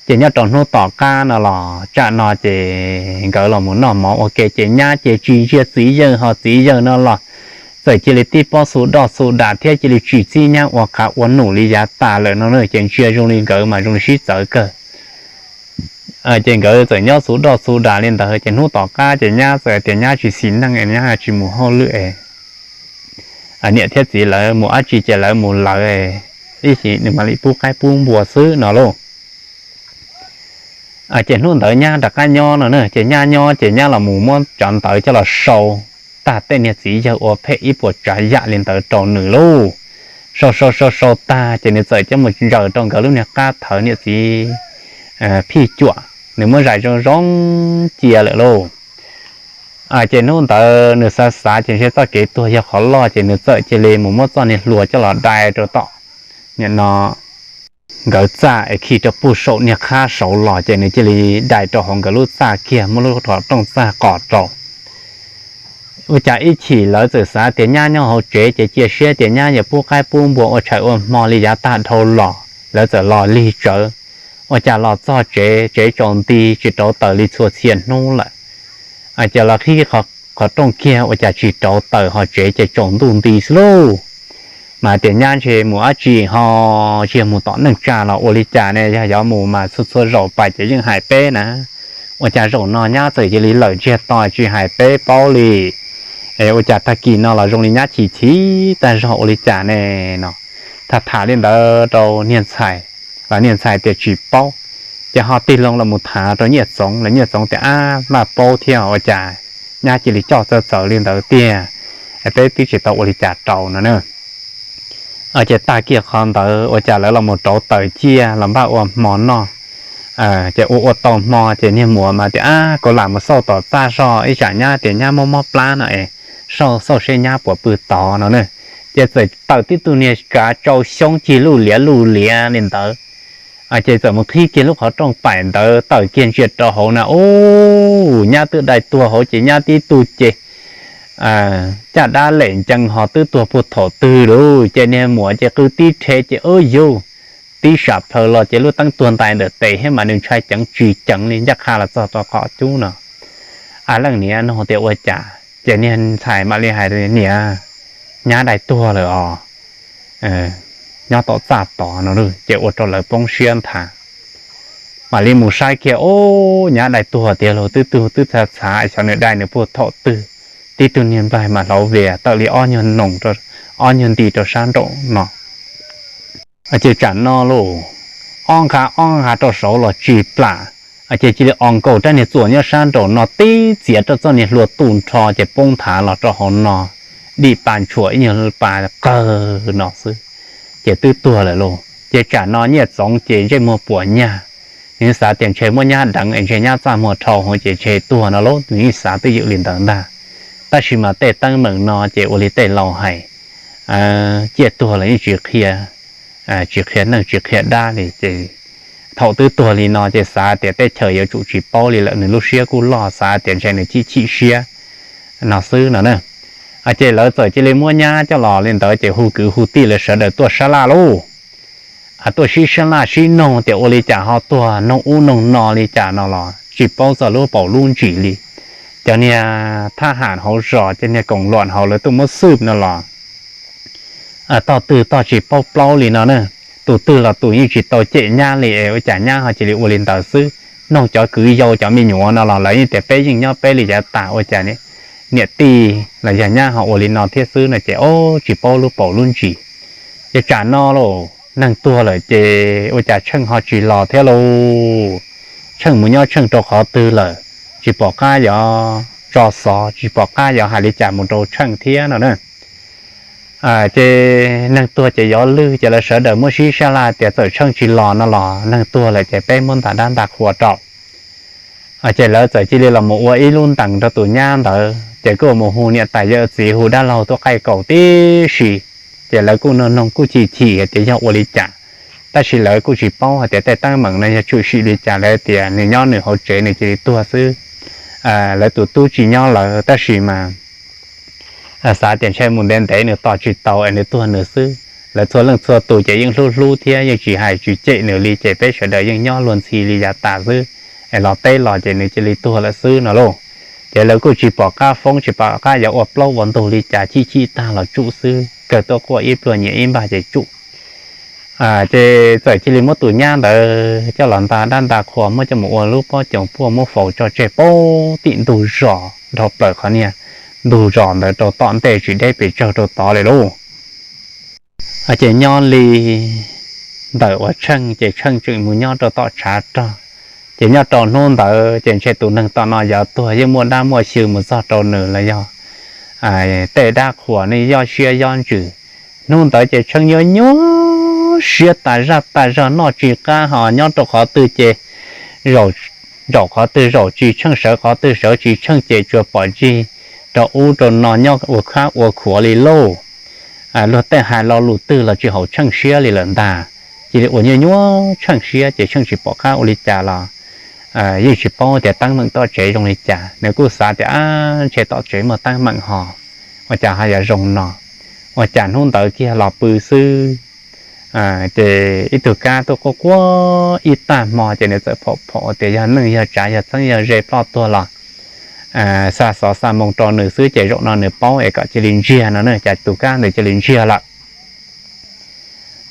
Ces nyob rau hnub tom qab no los tsam no ces nkawd los mus noj mov ua ke ces nyab ces tsis ntsia txiv yawg, ho txiv yawg no los txawm cia li tib pob xu doj xu das thiab cia li tsis txib nyab ua qhav ua num li yav tas lawm no na, ces ntsia zoo li nkawd mas zoo li sib txawv kawg. Ces nkawd txawm nyob xu doj xu das li ntawd ces hnub tom qab ces nyab txawm tias nyab tsis xis neej, nyab tsis mus hauj lwm es niam thiab txiv lawv mus dab tsi ces lawv mus lawv, ib sim nws mam li pub qaib pub npua xwb no lauj. Ces hnub ntawd nyab rov qab nyob no na, ces nyab nyob ces nyab los mus muab cov ntawv coj los sau tag tej niag txiv yawg ua phem ib puas tsav yam li ntawd rau nws lauj. sau sau sau sau tag ces nws txawm coj mus ntsaws rau nkawd lub niag qab thawv niam txiv phij cuam, nws muab zais zoo zoo cia lawm lauj. Ces hnub ntawd nws xav xav ces ntshe txoj kev tuag yog qhov loj ces nws txawm cia li mus muab txoj niag hlua coj los dai rau tom nim no nkawd txaj es khi rau puag saum niag qab saud los ces nws cia li dai rau hauv nkawd lub txaj kiag, muab lub qhov rooj txaj qos rau. Ua cas ib chim lawv txawm xav tias nyab nyob hauv tsev ces cia siab tias nyab yuav pub qaib pub npua ua tshais ua hmo li yav tag dhau los, lawv txawm los lig tsawv. Ua cas los txog tsev, tsev tsaus nti tsis rauv taws li txhua txhia hnub lawm. Ces los qhib qhov rooj kiag ua cas tsis rauv taws ho tsev ces tsaus ntuj nti xwb lauj. Mas tias nyab ntshe mus dab tsi ho, tsis yog mus tom neej tsa los ua li cas ne, yog yuav mus mas txhua txhua zaus pais ces yeej hais peb na. Ua cas zaum no nyab txawm cia li lawm ntsiag to tsis hais peb paub li? Es ua cas tag kis no los zoo li nyab chim chim tag zog ua li cas ne no? Tham tham li ntawd rau niag ntxhais, los niag ntxhais tias tsis paub. Ces ho tig loo los mus tham rau Nyiaj Txoov, los Nyiaj Txoov tias ab, maj paub thiab, ua cas nyab cia li coj txawv txawv li ntawd tiag, peb twb tsis tau ua li cas rau no na. Ces tag kiag qhov ntawd ua cas lawv los mus rauv taws ciaj los npaj ua hmo noj. Ces ua ua tau hmo ces niag muam mas tias ab, kuv lam mus xauj tom txaj zog, ib tsam nyab tias nyab mob mob plab no es xauj xauj seb nyab puas pw tod no na. Ces txawm tawm tib tug niag kav tsau xyoob cig luj liav luj liav li ntawd. Ces txawm mus qhib kiag lub qhov rooj paim ntawd tawm kiag ntsia rau hauv na, ub, nyab twb dai tuag hauv ces nyab tib tug ces caj dab lem ncees ho twb tuag puag thaum twg lauj. Ces niag muam ces qw tib rhe ces ub yug, tib sam plaws los ces lub teeb tuag ntais ntawm tes thiab mas nws ntshai ceev tsis ceev li, ncaj qha los txog rau qhov cub no. A, leej niam nug tias ua cas, ces niag ntxhais mam li hais tias niam, nyab dai tuag lawm os, nyob tom txaj tod no. Ces ua rau lawv poob siab nthav. Mam li mus saib kiag, ub, nyab dai tuag tiag lauj, twb tug twb txhav txhav, xyov nws dai nws puag thaum twg. Tib tug niag nplaig mas hlauv vias tawm li ob nyuag noo, ob nyuag nti rau sab nraum no. Ces tsam no lauj, ob nqa ob nqa rau saud los tsis plam. Ces cia li o nkaus rab niag txuas nyob sab nraum no tib txiav rau txoj niag hlua tu nrho ces poob nthav los rau hauv no, dim pa ntshuam ib nyuag pa qawg no xwb, ces twb tuag lawm lauj. Ces tsam no Nyiaj Txoov ces ntsej muag puas nyag, nws xav tias ntshe muab nyab deev es ntshe nyab txaj muag dhau hauv ces ntshe tuag no lauj, nws yeej xav twj ywm li ntawd ntag. Tab sis mas tej teeb meem no ces ua li tej laus hais, ciaj tuag los yeej tsis qhia, tsis qhia neej tsis qhia dab li ces thaum twb tuag li no ces xav tias teb chaws yuav tsum tsis paub li lawm, nws lub siab kuj loj, xav tias ntshe nws chim chim siab no xwb no na. Ces lawv txawm cia li muab nyab coj los li ntawd ces hu kwv hu tij lawv sawv daws tuaj sab laj lauj. Tuaj sib sab laj sib noog tias ua li cas ho tuag, noog ub noog no li cas no los tsis paub txog lub paus lub ntsis li. Cov niag thab ham hauv zos, cov niag koom luam hauv lawv tuaj muab xwb no los tog twg tog tsis paub plaub li no na. Tus twg los tus yeej tsis tau cem nyab li es ua cas nyab ho cia li ua li ntawd xwb. Noog cov kwv yau cov me nyuam no los lawv yeej tias peb yeej nyob peb li yav tas, ua cas niam tij los yog nyab ho ua li no thiab xwb no ces o, tsis paub lub paus lub ntsis. Ces tsam no lauj, neeg tuag lawm ces ua cas Tsheej ho tsis los thiab lauj? Tsheej mus nyob Tsheej rau qhov twg lawm? Tsis pom qab yuav tso xov, tsis pom qab yuav hais li cas mus rau Tsheej thiab no na. Ces neeg tuag ces yuav lwj ces lawv sawv daws muab sib sab laj tias txawm Tsheej tsis los no los neeg tuag lawm ces peb muab nta dab nta qhua rau. Ces lawv txawm cia li los mus ua ib lub ntees rau tus nyab ntawd ces kuj mus hu niam tais yawm txiv hu dab laug tuaj qaij kaum tib si. Ces lawv kuj noog noog kuj chim chim hais tias yog ua li cas, tab sis lawv kuj tsis paub hais tias tej teeb meem no yog tshwm sim li cas, lawv tias nws nyob nws hauv tsev nws cia li tuag xwb. Lawv tus tub tsis nyob lawm tab sis mas xav tias ntshe mus ntev ntev nws tos tsis tau es nws tuag nws xwb. Lawv txhua leej txhua tus ces yeej hlub hlub thiab yeej tsis hais tsis cem nws li ces peb sawv daws yeej nyob luag ntxhi li yav tas xwb, es los teb los ces nws cia li tuag lawm xwb no lauj. Ces lawv kuj tsis pom qab foob tsis pom qab yuav ua plaub ua ntug li cas, chim chim tag los tsum xwb, kawg tuaj quaj ib pluag nyiam ib npag ces tsum. Ces txawm cia li muab tus nyab ntawd coj los nta dab nta qhua muab coj mus ua lub pob coos puaj muab faus tso tseg puag tim ntug zos dhau plaws qhov niag ntug zos ntawd rau tom ntej tsis deb pes tsawg rau tod li lauj. Ces nyob li ntawm uas Tsheej ces Tsheej tseem mus nyob rau tom tshav rog. Ces nyob rau hnub ntawd ces ntshe tus neeg tom no yuav tuag yeej muaj dab muaj xyw mus txog rau nws los yog tej dab qhuas nej yob siab yob ntsws, Hnub ntawd ces Tsheej nyuaj nyuaj siab tas zaj tas zog, noj tsis qab ho nyob rau qhov twg ces zaum, zaum qhov twg zaum tsis tsheej, sawv qhov twg sawv tsis tsheej, ces tsuas pom ntsig rau ub rau no nyob ua khab ua khuav li lauj. Luag tej hais lo lus twg los tsis haum Tsheej siab li lawm ntag. Cia li ua nyuaj nyuaj Tsheej siab ces Tsheej tsis pom qab ua li cas los yeej tsis paub tias teeb meem tom tsev zoo li cas. Nws kuj xav tias, ab, ntshe tom tsev muaj teeb meem ho, ua cas ho yuav zoo no. Ua cas hnub ntawd kiag los pw xwb, ces ib tug kab tuaj quaj quaj ib tag hmo, ces nws txawm phom phom tias yog neeg yog tsav yog txheeb yog ze ploj tuag los xa xov xa moo rau nws xwb, ces zaum no nws paub es kom cia li ntsiag no na. Cas tus kab ntawd cia li ntsiag lawm.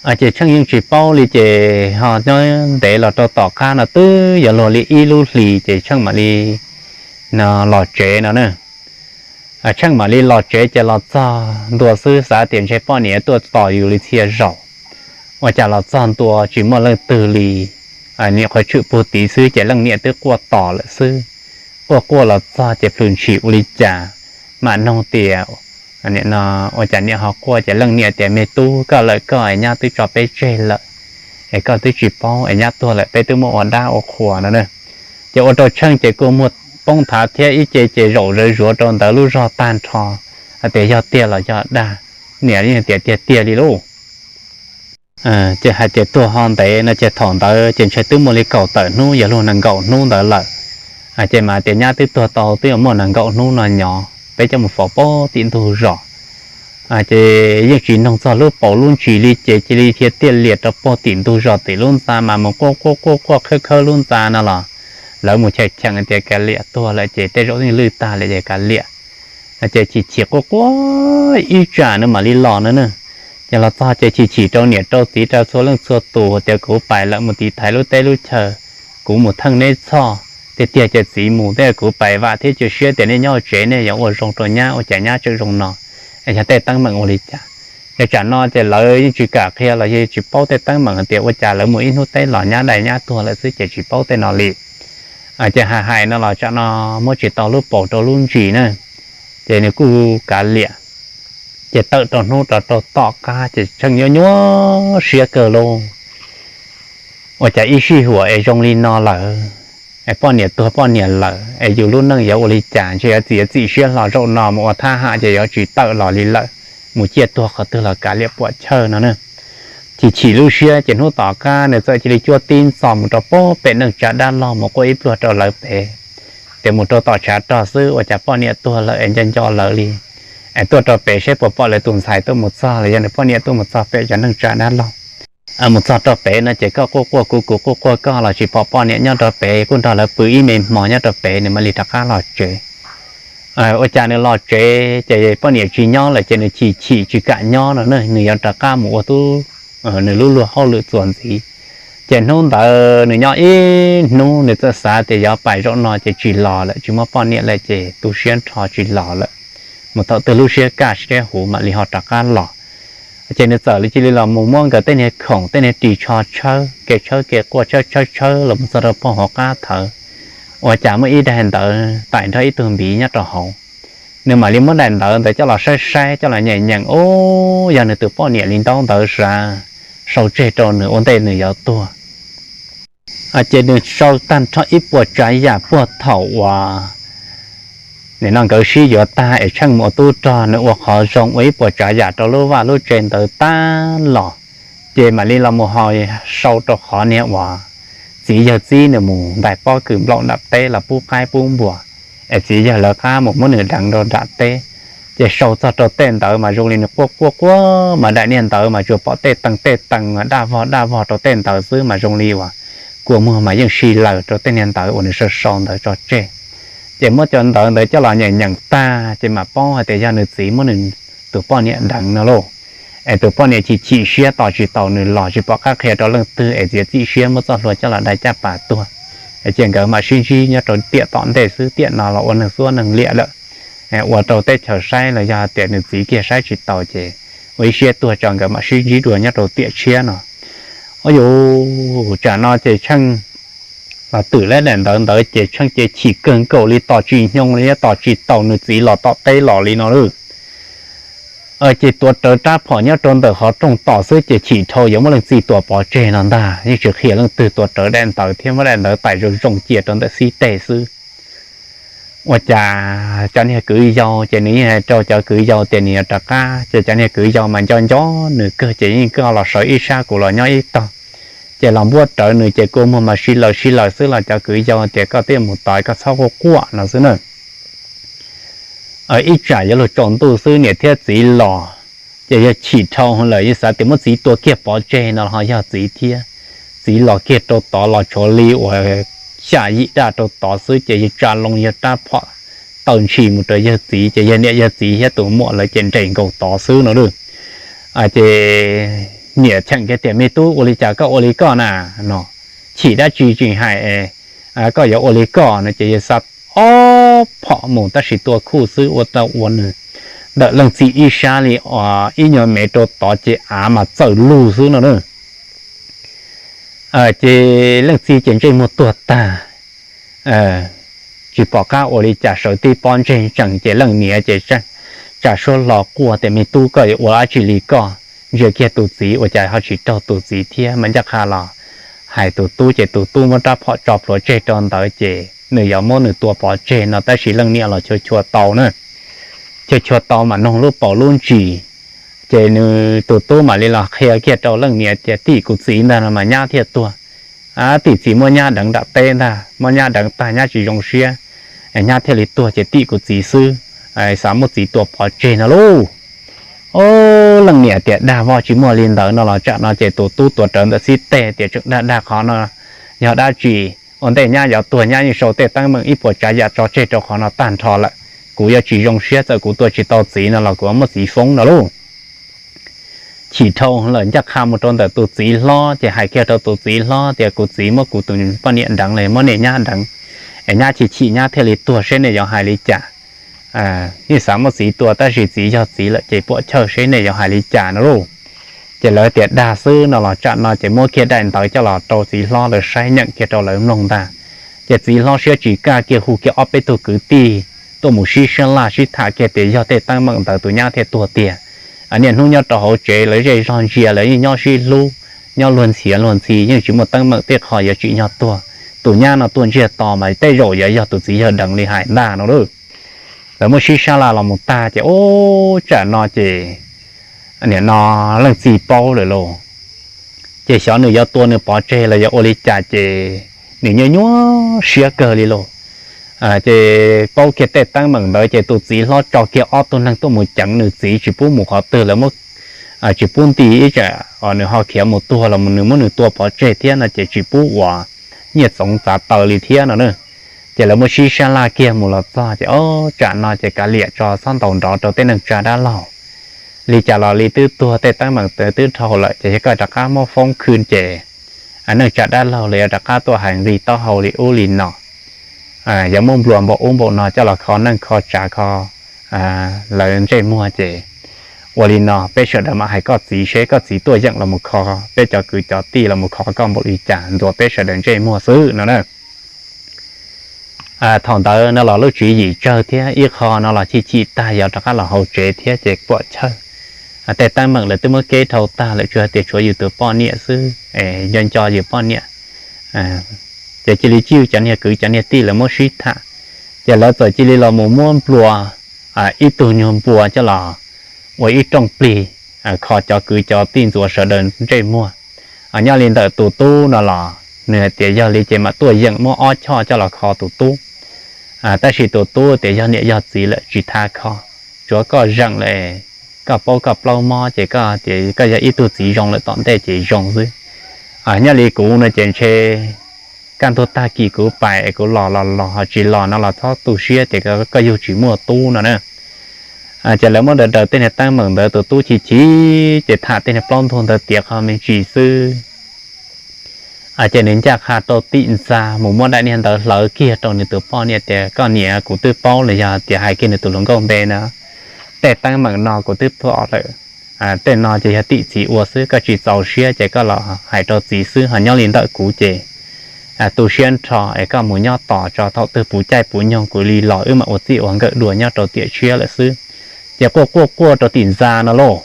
Ces Tsheej yeej tsis paub li, ces ho nyob ntev los rau tom qab no twb yuav luag li ib lub hlis, ces Tsheej mam li no los tsev no na. Tsheej mam li los tsev, ces los txog ntua xwb xav tias ntshe poj niam tuaj tos yus li txhia zaus. Ua cas los txog ntua tsis muaj leej twg li, nim qhuav tshwm puag tid xwb ces leej niam twb quaj tos lawm xwb. Quaj quaj los txog ces plhws ntshis ua li cas, mam noog tias, ua cas niam ho quaj, ces leej niam tias, me tub, koj lawm koj es nyab twb tso peb tseg lawm, es koj twb tsis paub es nyab tuag lawm peb twb muaj ua dab ua qhuas no na. Ces ua rau Tsheej ces kua muag poob thav thiab ib ce ces zaum zawv zuav rau ntawd lub zog tag nrho, hais tias yog tiag los yog dag, niam yeej tias tiag tiag li lauj. Ces hais tias tuag ho ntev no ces thaum ntawd ces ntshe twb muaj li kaum tawm hnub yog luag nees nkaum hnub ntawd lawm. Ces mas tias nyab twb tuag tau twb yuav muaj nees nkaum hnub no nyob, peb coj mus faus puag tim ntug zos. Ces yeej tsis noog txog lub paus lub ntsis li, ces cia li dhia tiaj lias rau puag tim ntug zos tim lub ntxa mas mus quaj quaj quaj quaj khawb khawb lub ntxa no los lawv mus cheem cheem tias kav liam, tuag lawm ces tej zaum yeej lwj tag lawm ces kav liam. Ces chim chim quaj quaj ib tsam nws mam li los no na. Ces los txog ces chim chim rau niam rau txiv rau txhua leej txhua tus tias kuv pais lawm mus tiv thaiv lub teb lub chaw, kuv mus theej neb txhoj. Tiag tiag ces txiv mus thiab, kuv pais vam thiab cia siab tias nej nyob tsev nej yuav ua zoo rau nyab, ua cas nyab tseem zoo no, es yog tej teeb meem ua li cas. Ces tsam no ces lawv yeej tsis kam qhia los yog tsis paub tej teeb meem hais tias ua cas lawv mus ib hnub teb los nyab dai nyab tuag lawm xwb ces tsis paub tej no li. Ces hais hais no los tsam no muab tsis tau lub paus rau lub ntsis na, ces nws kuj kav liam. Ces tawm rau hnub rau rau tom qab ces Tsheej nyuaj nyuaj siab kawg lauj. Ua cas ib sij huam es zoo li no lawm, es poj niam tuag poj niam lawm es yus lub neej yuav ua li cas, ntshe yuav txim yuav txim siab hlo zaum no mus ua thab ham ces yuav tsis tawm los li lawm, mus ciaj tuag qhov twg los kav liam puam chawj no na. Chim chim lub siab ces hnub tom qab nws txawm cia li cuab tib ntxov mus rau puag pem neej tsa dab laug mus quaj ib pluag rau lawv pem, tias mus rau tom tshav rog xwb ua cas poj niam tuag lawm es nco nco lawv li, es tuaj rau pem seb puas pom lawv tus ntxhais tuaj mus txog los yog nws poj niam tuaj mus txog pem cov neej tsa dab laug. Mus txog rau pem no ces koj quaj quaj kuv, kuv quaj quaj koj los tsis pom poj niam nyob rau pem, kuj nrog lawv pw ib me hmo nyob rau pem nws mam li rov qab los tsev. Ua cas nws los tsev ces poj niam tsis nyob lawm ces nws chim chim tsis kam nyob no na, nws yuav rov qab mus ua tub, nws lub luag hauj lwm txuas ntxiv. Ces hnub ntawd nws nyob ib hnub nws txawm xav tias yuav pais zaum no ces tsis los lawm, tsis muaj poj niam lawm ces tu siab nrho tsis los lawm, mus thaum twg lub siab kaj siab huv mam li ho rov qab los. Ces nws txawm li cia li los mus muab nkawd tej niag khoom tej niag ris tsho tshawb, kev tshawb kev quaj tshawb tshawb tshawb los mus txog rau puag hauv qab thawv, ua cas muaj ib daim ntawv tais nrog ib tug npiv nyob rau hauv. Nws mam li muab daim ntawv ntawd coj los saib saib coj los nyeem nyeem, ub, yog nws tus poj niam li ntaub ntawv sav sau tseg rau nws ua ntej nws yuav tuag. Ces nws sau tag nrho ib puas tsav yam puag thaum uas nim no nkawd sib yuav tag es Tsheej mus ua tub rog, nws ua qhov zoo ua ib puas tsav yam rau lub vaj lub tsev ntawd tag los, ces mam li los mus ho sau rau qhov niag uas txiv yawg txib nws mus ntais pob kws nplaum nram teb los pub qaib pub npua, es txiv yawg lawv qab mus muab nws deev rau nram teb. Ces sau txog rau tej ntawd mas zoo li nws quaj quaj quaj mas daim niag ntawv mas tsuas pom tej tees tej tees daj vog daj vog rau tej ntawd xwb mas zoo li uas kua muag mas yeej si laws rau tej niag ntawv uas nws sau sau ntawd tso tseg. Ces muab cov ntawv ntawd coj los nyeem nyeem tag ces mam paub hais tias yog nws txiv muab nws tus poj niam deev no lauj. Es tus poj niam chim chim siab tos tsis taus nws los tsis pom qab qhia rau leej twg es txiav txim siab muab txoj hlua coj los dai caj pas tuag. Ces nkawd mam sib ntsib nyob rau tiam tom ntej xwb, tiam no los ua neeg xuab neeg liam lawm. Ua rau teb chaws saib los yog tias nws txiv kiag saib tsis taus ces ua ib siab tuag tso nkawd mam sib ntsib dua nyob rau tiam tshiab no. Ua yuav tsam no ces Tsheej los twm lawm daim ntawv ntawd ces Tsheej ces chim kawg nkaus li tos tsis nyoog li tos tsis taus nws txiv los tom teb los li no lawm. Ces tuav rawv rab phom nyob rau ntawm qhov rooj tos xwb ces chim dhau yuav muab leej txiv tua pov tseg no ntag, yeej tsis qhia leej twg, tuav rawv daim ntawv thiab muab daim ntawv tais zoo zoo cia rau ntawm xib teg xwb. Ua cas cov niag kwv yau ces nws yeej hais rau cov kwv yau tias nws yuav rov qab, ces cov niag kwv yau mas nco nco nws kawg ces yeej koj los sawv ib sab kuv los nyob ib tog, ces los npuab rawv nws ces kua muag mas sib laws sib laws xwb los cov kwv yau tias koj thiaj mus tos koj txhob quaj quaj no xwb na. Ib tsam yuav luag tsaus ntuj xwb niam thiab txiv los, ces yog chim dhau lawm yeej xav tias muab txiv tua kiag pov tseg no ho yog txiv thiab. Txiv los kiag rau tod los tshuav li uas xya yim daj rau tod xwb ces yawg tsa loo yawg rab phom taw ntshis mus rau yawg txiv ces yawg niam yawg txiv thiab tus muam lawv ces nres nkaus tod xwb no lawm. Ces niam cheem kiag tias me tub ua li cas koj ua li koj na no, chim dab tsi tsis hais, koj yuav ua li koj no ces yawg xa ob phom mus tab sis tua khuj xwb ua tau ua nws ntawm leej txiv ib sab li ib nyuag mev rau tod ces av mas txawm lug xwb no na. Ces leej txiv ces ntsej muag tuag tag, tsis pom qab ua li cas sawv tib pob ntseg tsees ces leej niam ces tsa suab hlo quaj tias me tub koj yuav ua dab tsi li koj, ntsia kiag tus txiv ua cas ho tsis raug tus txiv thiab mas ncaj qha los hais tus tub ces tus tub muab rab phom tso plhuav tseg rau ntawd ces nws yuav muab nws tua pov tseg no tab sis leej niam los chua chua tau na. Chua chua tau mas noog lub paus lub ntsis, ces nws tus tub mam li los qhia kiag rau leej niam tias tim kuv txiv ntag no mas nyab thiaj tuag. Tim txiv muab nyab deev nram teb ntag, muab nyab deev tag nyab tsis zoo siab, nyab thiaj li tuag ces tim kuv txiv xwb, xav muab txiv tua pov tseg no lauj. Leej niam tias dag voj tsis muaj li ntawd no los tsam no ces tus tub tuav rawv ntawm xib teg tias tseem dag dag qhov no yog dab tsi, ua ntej nyab yuav tuag nyab yeej sau tej teeb meem ib puas tsav yam tso tseg rau qhov no tag nrho lawm, kuv yuav tsis zoo siab txawm kuv tua tsis tau txiv no los kuv yuav muab txiv foob no lauj. Chim dhau lawm ncaj qha mus rau ntawm tus txiv hlob ces hais kiag rau tus txiv hlob tias kuv txiv muab kuv tus poj niam deev los muab nej nyab deev, es nyab chim chim nyab thiaj li tuag seb nej yuav hais li cas. Yeej xav muab txiv tua tab sis txiv yog txiv lawm ces puam chawj seb nej yuav hais li cas no lauj. Ces lawv tias dag xwb no los tsam no ces muab kiag daim ntawv coj los rau txiv hlob lawv saib nyeem kiag rau lawv mloog ntag. Ces txiv hlob siab tsis kaj kiag hu kiag ob peb tug kwv tij tuaj mus sib sab laj sib tham kiag tias yog tej teeb meem ntawd tus nyab thiaj tuag tiag. Niaj hnub nyob rau hauv tsev lawv zej zog ntsia lawv yeej nyob sib hlub, nyob luag ntxhiav luag ntxhi yeej tsis muaj teeb meem tej qho yuav tsim nyog tuag. Tus nyab no tuaj ntsiag to mas tej zaum yuav yog tus txiv yawg deev li hais ntag no lauj. Lawv muab sib sab laj los mus tag ces ub tsam no ces nim no leej txiv paub lawm lauj. Ces xyov nws yuav tua nws pov tseg los yog ua li cas ces nws nyuaj nyuaj siab kawg li lauj. Ces paub kiag tej teeb meem ntawd ces tus txiv hlob tso kiag ob tug neeg tuaj mus ceev nws txiv tsis pub mus qhov twg lawm, tsis pub nti ib tsam nws ho khiav mus tuag los nws muab nws tua pov tseg thiab no ces tsis pub ua nyiaj txoov txav taw li thiab no na. Ces lawv muab sib sab laj kiag mus los txog ces ub tsam no ces kav liam tso txhob ntaus nrov rau tej neeg tsa dab laug. Li cas los li twb tuag tej teeb meem twb dhau lawm ces yog koj rov qab muab foob khw ces neej tsa dab laug los yuav rov qab tuaj hais nqi taub hau li ub li no, yuav muab nplua npaum ub npaum no coj los kho neej kho tsav kho lawv ntsej muag ces ua li no peb sawv daws mam hais koj txiv seb koj txiv tuaj yeem los mus kho peb cov kwv cov tij los mus kho koj npaum li cas ntxuav peb sawv daws ntsej muag xwb no na. Thaum ntawd no los lub tswv yim tsawg thiab ib qho no los chim chim tag yuav rov qab los hauv tsev thiab ces puam chawj. Tej teeb meem lawv twb muab keb dhau tag lawm tsuas tias tshuav yus tus poj niam xwb, nco nco yus poj niam. Ces cia li coj cov niag kwv cov niag tij lawv muab sib tham, ces lawv txawm cia li los mus muab nplua ib tug nyuag npua coj los ua ib rooj plig kho cov kwv cov tij ntxuav sawv daws ntsej muag. Nyob li ntawm tus tub no los nws hais tias yog li ces mam tuaj yeem muab ob choj coj los kho tus tub, tab sis tus tub tias yog niam yog txiv lawm tsis tha kho, tsuav koj zeem lawm, koj paub koj plaub mob ces koj tias koj yog ib tug txiv zoo lawm tom ntej ces zoo xwb. Nyob li kuv no ces ntshe kaj ntug tag kis kuv pais es kuv los los los ho tsis los no los txhob tu siab tias koj yug tsis muaj tub no na. Ces lawv muab daws daws tej niag teeb meem ntawd tus tub chim chim ces tham tej niag plaub ntug ntawd tiav qho me ntsis xwb. Ces nws ncaj qha rau tim ntxa mus muab daim niag ntawv hlawv kiag rau nws tus poj niam tias koj niam kuv twb paub los yog tias hais kiag nws tus hluas nkauj npe na, tej teeb meem no kuv twb pom lawm. Tej no ces yog tim txiv ua xwb, koj tsis txaus siab ces koj los hais rau txiv xwb, ho nyob li ntawm kuv ces tu siab nrho es koj mus nyob tos tso, thaum twg puv caij puv nyoog kuv li los wb mam ua txij ua nkawm dua nyob rau tiam tshiab lawm xwb. ces quaj quaj quaj rau tim ntxa no lauj.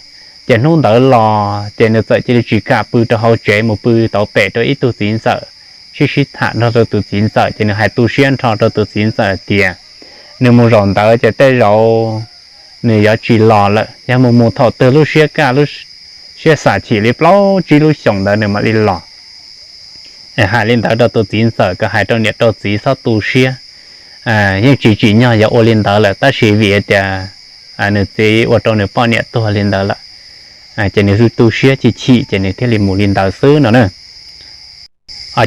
Ces hnub ntawd los ces nws txawm cia li tsis kam pw rau hauv tsev, mus pw tau pem rau ib tug txiv ntxawm, sib sib tham nrog rau tus txiv ntxawm. Ces nws hais tu siab nrho rau tus txiv ntxawm tias nws mus zaum ntawd ces tej zaum nws yuav tsis los lawm, yog mus mus thaum twg lub siab kaj lub siab xam chim li plaub tsib lub xyoos ntawd nws mam li los. Hais li ntawd rau tus txiv ntxawm kom hais rau niam rau txiv txhob tu siab, yeej tsis tsim nyog yuav ua li ntawd lawm, tab sis vim tias nws txiv ua rau nws poj niam tuag li ntawd lawm, ces nws tu siab chim chim ces nws thiaj li mus li ntawd xwb no na.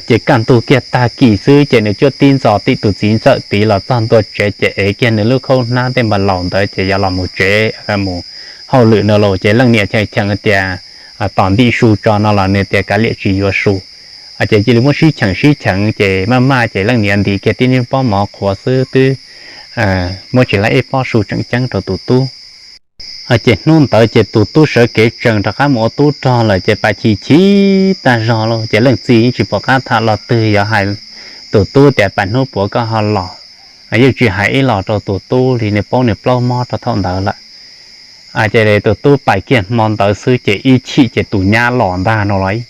Ces kaj ntug kiag tag kis xwb ces nws cuaj tib ntxo tim tus txiv ntxawm tid los txog ntua tsev ces ev kiag nws lub khaub hnab tej npas laus ntawd ces yuav los mus tsev, mus hauj lwm no los ces leej niam cheem cheem tias tom ntim su tso no los nws tias kav liam tsis yuav su. Ces cia li muab sib cheem sib cheem ces maj maj ces leej niam ntim kiag tib niag pob mov qhuav xwb twb muab tsis laib ib pob su tseem ceeb rau tus tub. Ces hnub ntawd ces tus tub sawv kev tsees rov qab mus ua tub rog lawm ces pas chim chim tag zog lauj, ces leej txiv yeej tsis pom qab tham los twg yuav hais tus tub tias pas hnub puav koj ho los. Yeej tsis hais ib los rau tus tub li, nws paub nws plaub mob rau thaum ntawd lawm. Ces tus tub pais kiag hmo ntawd xwb ces ib chim ces tus nyab los ntag no los.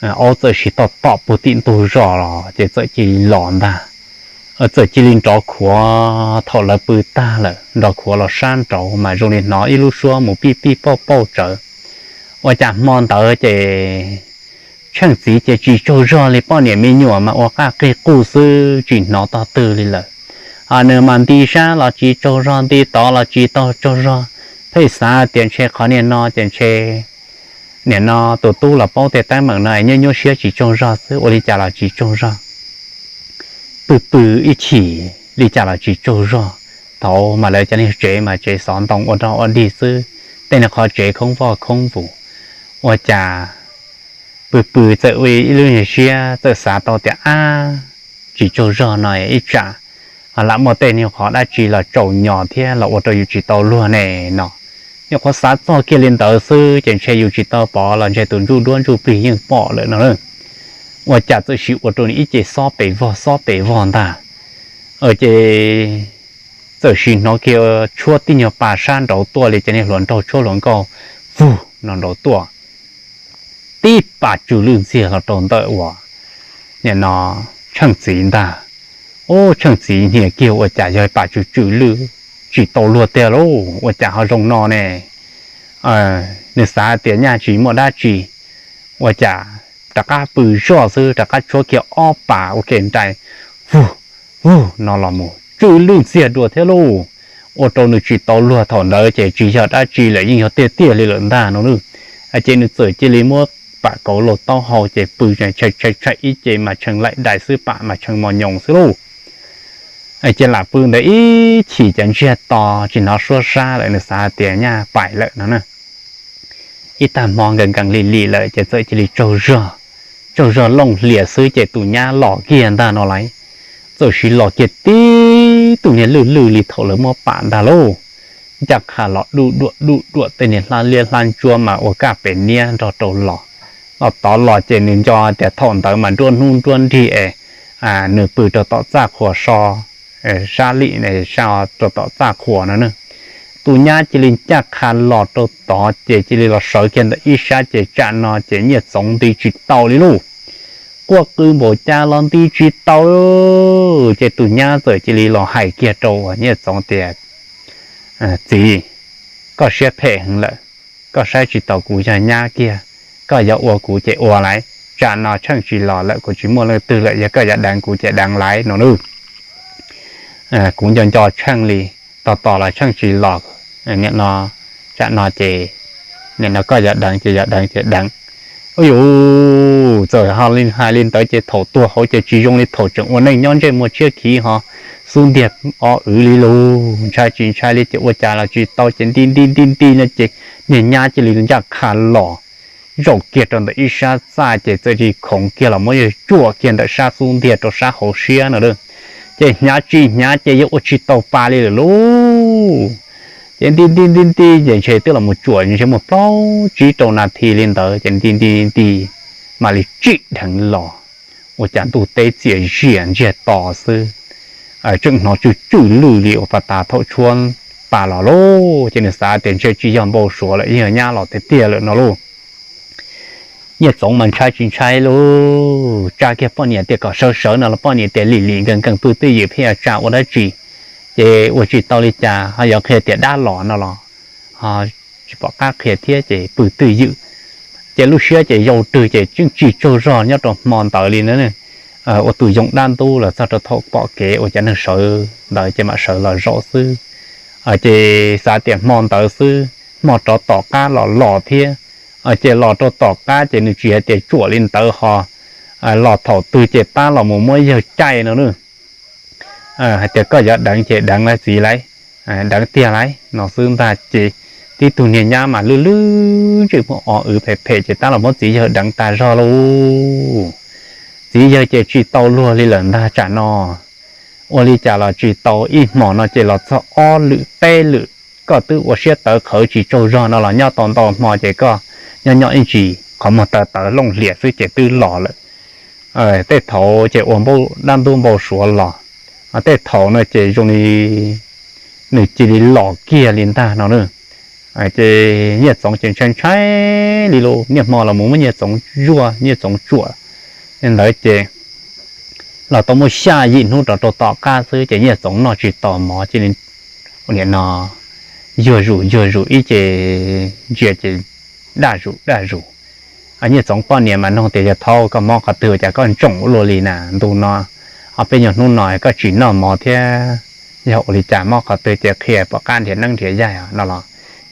Aub txawm siv toj tom puag tim ntug zos los ces txawm cia li los ntag. Txawm cia li nrov khuav thaum lawv pw tag lawm, nrov khuav los sab nraud mas zoo li hnov ib lub suab mus pij pij pauj pauj tsawv. Ua cas hmo ntawd ces Tsheej txiv ces tsis tsaug zog li, poj niam me nyuam mas ua qaj qig quj xwb tsis hnov tog twg li lawm. Ho nws mas nti sab los tsis tsaug zog, nti tod los tsis tau tsaug zog, pheej xav tias ntshe qhov niag no ces ntshe nim no tus tub los paub tej teeb meem no es nyuaj nyuaj siab tsis tsaug zog xwb, ua li cas los tsis tsaug zog. Pw pw ib chim li cas los tsis tsaug zog. Thaud mas lawv cov niag tsev mas tsev xov ntoo ua rog ua dig xwb, tej niag qhov tsev khoob voj khoob vus. Ua cas pw pw txawm ua ib lub niag siab txawm xav tau tias ab, tsis tsaug zog no ib tsam ho lam muaj tej niag qhov dab tsi los tsaus nyos thiab los ua rau yus tsis tau luag ne no. Nyuam qhuav xav txog kiag li ntawd xwb ces ntshe yus tsis tau pom los ntshe tus ntsuj duab ntsuj plig yeej pom lawm no. Ua cas txawm sis ua rau nws ib ce xob pes vog xob pes vog ntag. Ces txawm sis hnov kiag tshuab tib nyuag pas sab nraud tuaj li cov niag hluas nraug tshuab hluas nkauj vug no nraud tuaj. Tib pas tsw lwj ntxiag los rau ntawm uas nim no Tsheej txiv ntag. Ub, Tsheej txiv hnia kiag ua cas yog pas tsw tsw lwj tsis tau luag tiag lauj, ua cas ho zoo no ne. Nws xav tias nyaj tsis muaj dab tsi, ua cas rov qab pw zoj xwb rov qab tshuab kiag ob pas ua ke nrai, vug vug no los mus tsw lwj ntxiag dua thiab lauj. Ua rau nws tsis tau luag, thaum ntawd ces tsis yog dab tsi lawm, yeej yog tiag tiag li lawm ntag no. Ces nws txawm cia li muab pam kauv laug taub hau ces pw tshee tshee ib ce mas tshee laim dais xwb, pam mas tshee mos nyoos xwb lauj. Ces lam pw ntawd ib chim ces ntsiag to tsis hnov suab sab lawm, nws xav tias nyaj pais lawm no na. Ib tag hmo nkees nkees lim lim lawm ces txawm cia li tsaug zog, tsaug zog looj hlias xwb ces tus nyab los kiag ntag no lauj. Txawm sis los kiag tib tug niag lwj lwj li thaum lawv muab pam ntag lauj. Ncaj qha los duj duam duj duam tej niag hlab liab hlab ntsuab mas ua kaj pem niab nrog rau los. Los tod los ces nws nco tias thaum ntawd mas nruab hnub nruab nrig es nws pw rau tom txaj qhua so, sab lim rau tom txaj qhua no na. Tus nyab cia li ncaj qha los rau tod ces cia li los sawv kiag ntawm ib sab ces tsam no ces Nyiaj Txoov nti tsis tau li lauj. Quaj qw npaum cas los nti tsis tau. Ces tus nyab txawm cia li los hais kiag rau uas Nyiaj Txoov tias, Txiv, koj siab phem heev lawm, koj saib tsis taus kuv yog nyab kiag, koj yuav ua kuv ces ua lauj. Tsam no Tsheej tsis los lawm, kuv tsis muaj leej twg lawm, yog koj yuav deev kuv ces deev lauj no. Kuv nco nco Tsheej li, tos tos los Tsheej tsis los, nim no, tsam no ces nim no koj yuav deev ces yuav deev ces deev. Ub yuj, txawm hais li ntawd ces thaum tuag hauv ces tsis zoo li thaum tseem ua neej nyob ntsej muag tshiab khiv ho xub ntiag o wv li lus, ntshai tsis ntshai li ces ua cas los tsis tau ces nti nti nti nti no ces niag nyab cia li ncaj qha los zaum kiag rau ntawm ib sab txaj ces txawm cia li khoov kiag los muab yawg tsuam kiag ntawm sab xub ntiag rau sab hauv siab no. Ces hnyav tsis hnyav ces yawg ua tsis tau pa li lawm lauj. Ces nti nti nti nti ces ntshe twb los mus tsuam ntshe muaj plaub tsib rau nas this li ntawd ces nti nti nti mam li tsim dheev los. Ua cas ntuj teb txias zias ntsiag to xwb, tseem hnov tsw tsw lwj li uas pas tas thaum tshuab pas los lauj. Ces nws xav tias ntshe tsis yog npau suav lawm, yeej yog nyab los tiag tiag lawm no lauj. Nyiaj Txoov mas ntshai tsis ntshai lauj, tsa kiag poj niam tias kom sawv sawv no los poj niam tias lim lim nkees nkees pw twj ywm pheej yuav tsa ua dab tsi. Ces ua tsis tau li cas, ho yuav qhia tias dab los no los ho tsis pom qab qhia thiab ces pw twj ywm. Ces lub siab ces yau rwg ces tseem tsis tsaug zog nyob rau hmo ntawd li na. Ua tus yoo dab ntub los txog rau thaum pom kev ua cov neeg sawv ntawd ces mam sawv los zaum xwb. Ces xav tias hmo ntawd xwb, hmo rov tom qab los los thiab. Ces los rau tom qab ces nws tsis hais tias tsuam li ntawd ho los thaum twg ces pab los mus muab yawg caij no na. Hais tias koj yuav deev ces deev lawm txiv lawm, deev tiag lawm no xwb ntag. Ces tib tug niag nyab mas lwj lwj ntsej muag o wv phem phem ces tab los muab txiv yawg deev tas zog lauj. Txiv yawg ces tsis tau luag li lawm ntag tsam no. Ua li cas los tsis tau, ib hmos no ces los txog ob lwm peb lwm, koj twb ua siab tawv qhawv tsis tsaug zog no los nyob tau ntau hmo ces koj nyob nyob ib ntsis qhov muag tawv tawv looj hlias xwb ces twb los lawm. Tej thaum ces ua npau dab ntub npau suav los, tej thaum no ces zoo li nws cia li los kiag li ntag no na. Ces Nyiaj Txoov ces ntshai ntshai li lauj, niaj hmo los mus muab Nyiaj Txoov zuaj Nyiaj Txoov tsuam li ntawd ces los tau muaj xya yim hnub rov rau tom qab xwb ces Nyiaj Txoov noj tsis tau mov ces nim no yuag zus yuag zus ib ce ntsia ces daj zus daj zus. Nyiaj Txoov poj niam mas nug tias yog thaub koj mob qhov twg ua cas koj ntsoov ua luaj li na, ntu no, ob peb nyuag hnub no koj tsis noj mov thiab, yog ua li cas mob qhov twg ces qhia pom qab nrhiav neeb nrhiav yaig no los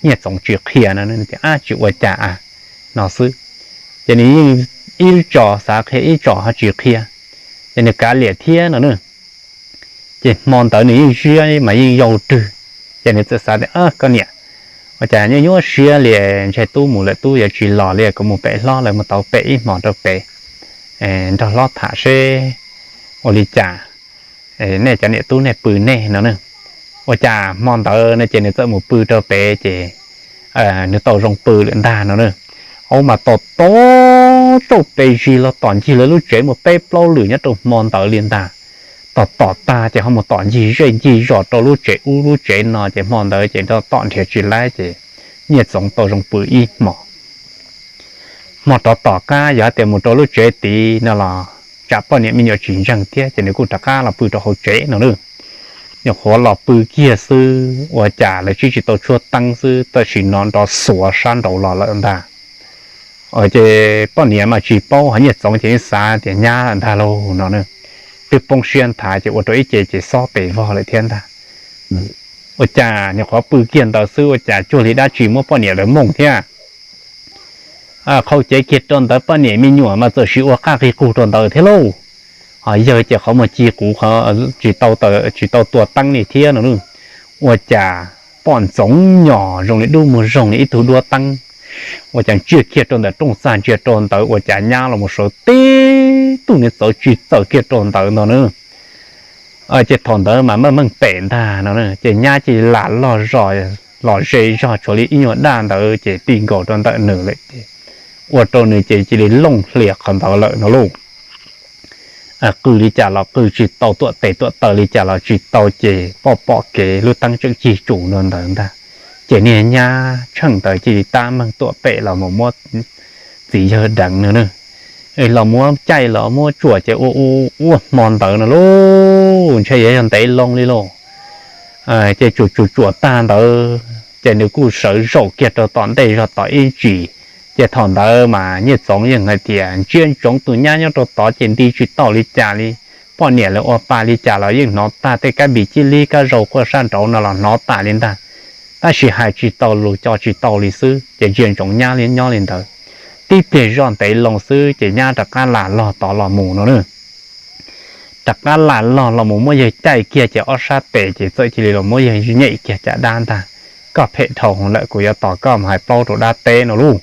Nyiaj Txoov tsis qhia no tias ab tsis ua cas a no xwb. Ces nws yeej ib tso xav qhia ib tso ho tsis qhia, ces nws kav liam thiab no na. Ces hmo ntawd nws yeej siab mas yeej yau rwg, ces nws txawm xav tias koj niam, ua cas nyuaj nyuaj siab li, ntshe tub mus lawm tub yuav tsis los li, kuv mus pem hlob lawv mus tau pem ib hmos rau pem nrog hlob tham seb ua li cas, nej cov niam tub nej pw nej no na. Ua cas hmo ntawd no ces nws txawm mus pw rau pem ces nws tau zoo pw lawm ntag no na. Au mas tom tom rau pes zis los tom ncig lawv lub tsev mus peb plaub lwm nyob rau hmo ntawd li ntag. Tom tom tag ces ho mus tom ncig zej ncig zos rau lub tsev ub lub tsev no ces hmo ntawd ces nrog tom nrhiav tsis laib ces Nyiaj Txoov tau zoo pw ib hmos. Hmo rov tom qab yog hais tias mus rau lub tsev tid no los tsam poj niam me nyuam tsis ntseeg thiab ces nws kuj rov qab los pw rau hauv tsev no na. Nyuam qhuav los pw kiag xwb ua cas lawv tsib tsis tau tshuab teeb xwb tab sis no nrov xuav sab nraud los lawm ntag. Ces poj niam mas tsis paub ho Nyiaj Txoov ces yeej xav tias nyab lawm ntag lauj no na. Twb poob siab nthav ces ua rau ib ce ces xob tes vog lawm thiab ntag. Ua cas nyuam qhuav pw kiag ntawd xwb ua cas cuag li dab tsi muab poj niam lawv mooj thiab. Qhau cev kiag rau ntawd poj niam me nyuam mas txawm sim ua qaj qig qug rau ntawd thiab lauj. Ho yawg ces qhov muag ci quv, tsis tau tua teeb li thiab no. Ua cas pom ntxoov nyos zoo li dub muag zoo li ib tug duab teeb. Ua cas ntsia kiag rau ntawm rooj txag ntsia rau ntawd ua cas nyab los mus sawv tib tug niag txawv tsis txawm kiag rau ntawd ntag na. Ces thaum ntawd mas meej meej pem ntag no ces nyab cia li lam log zog, los ze zog tshuav li ib nyuag daj ntawd ces ti nkaus rau ntawm nws lawm ces ua rau nws ces cia li looj hlias qhov ntawd lawm no lauj. Qw li cas los qw tsis tau, tuam tes tuam taw li cas los tsis tau ces pom pom kev lub teeb tseem cig tsuas ntawd ntag. Ces niag nyab tsheej ntawd cia li tab meeg tuam pem los mus muab txiv yawg deev no na. Los muab caij los muab tsuam ces ua ua ua hmo ntawd no lauj, ntshe yuav yog ntev loo li lauj. Ces tsuam tsuam tsuam tag ntawd ces nws kuj sawv zaum kiag rau tom ntej zog tom ib ntsis. Ces thaum ntawd mas Nyiaj Txoov yeej hais tias ntsia ntsoov tus nyab nyob rau tod ces nti tsis tau li cas li. Poj niam lawv ua pa li cas los yeej hnov tag, tej kab npis cib lib kab zaug quaj sab nraud no los hnov tas li ntag. Tab sis hais tsis tau lus co tsis tau li xwb ces ntsia ntsoov nyab li nyob li ntawd. Tib pliag zoj ntev loo xwb ces nyab rov qab lam log tod los mus no na. Rov qab lam log los mus muab yawg caij kiag ces ob sab tes ces txawm cia li los muab yawg nyem kiag caj dab ntag. Koj phem dhau lawm, kuv yuav tos koj mus hais plaub rau dab teb no lauj.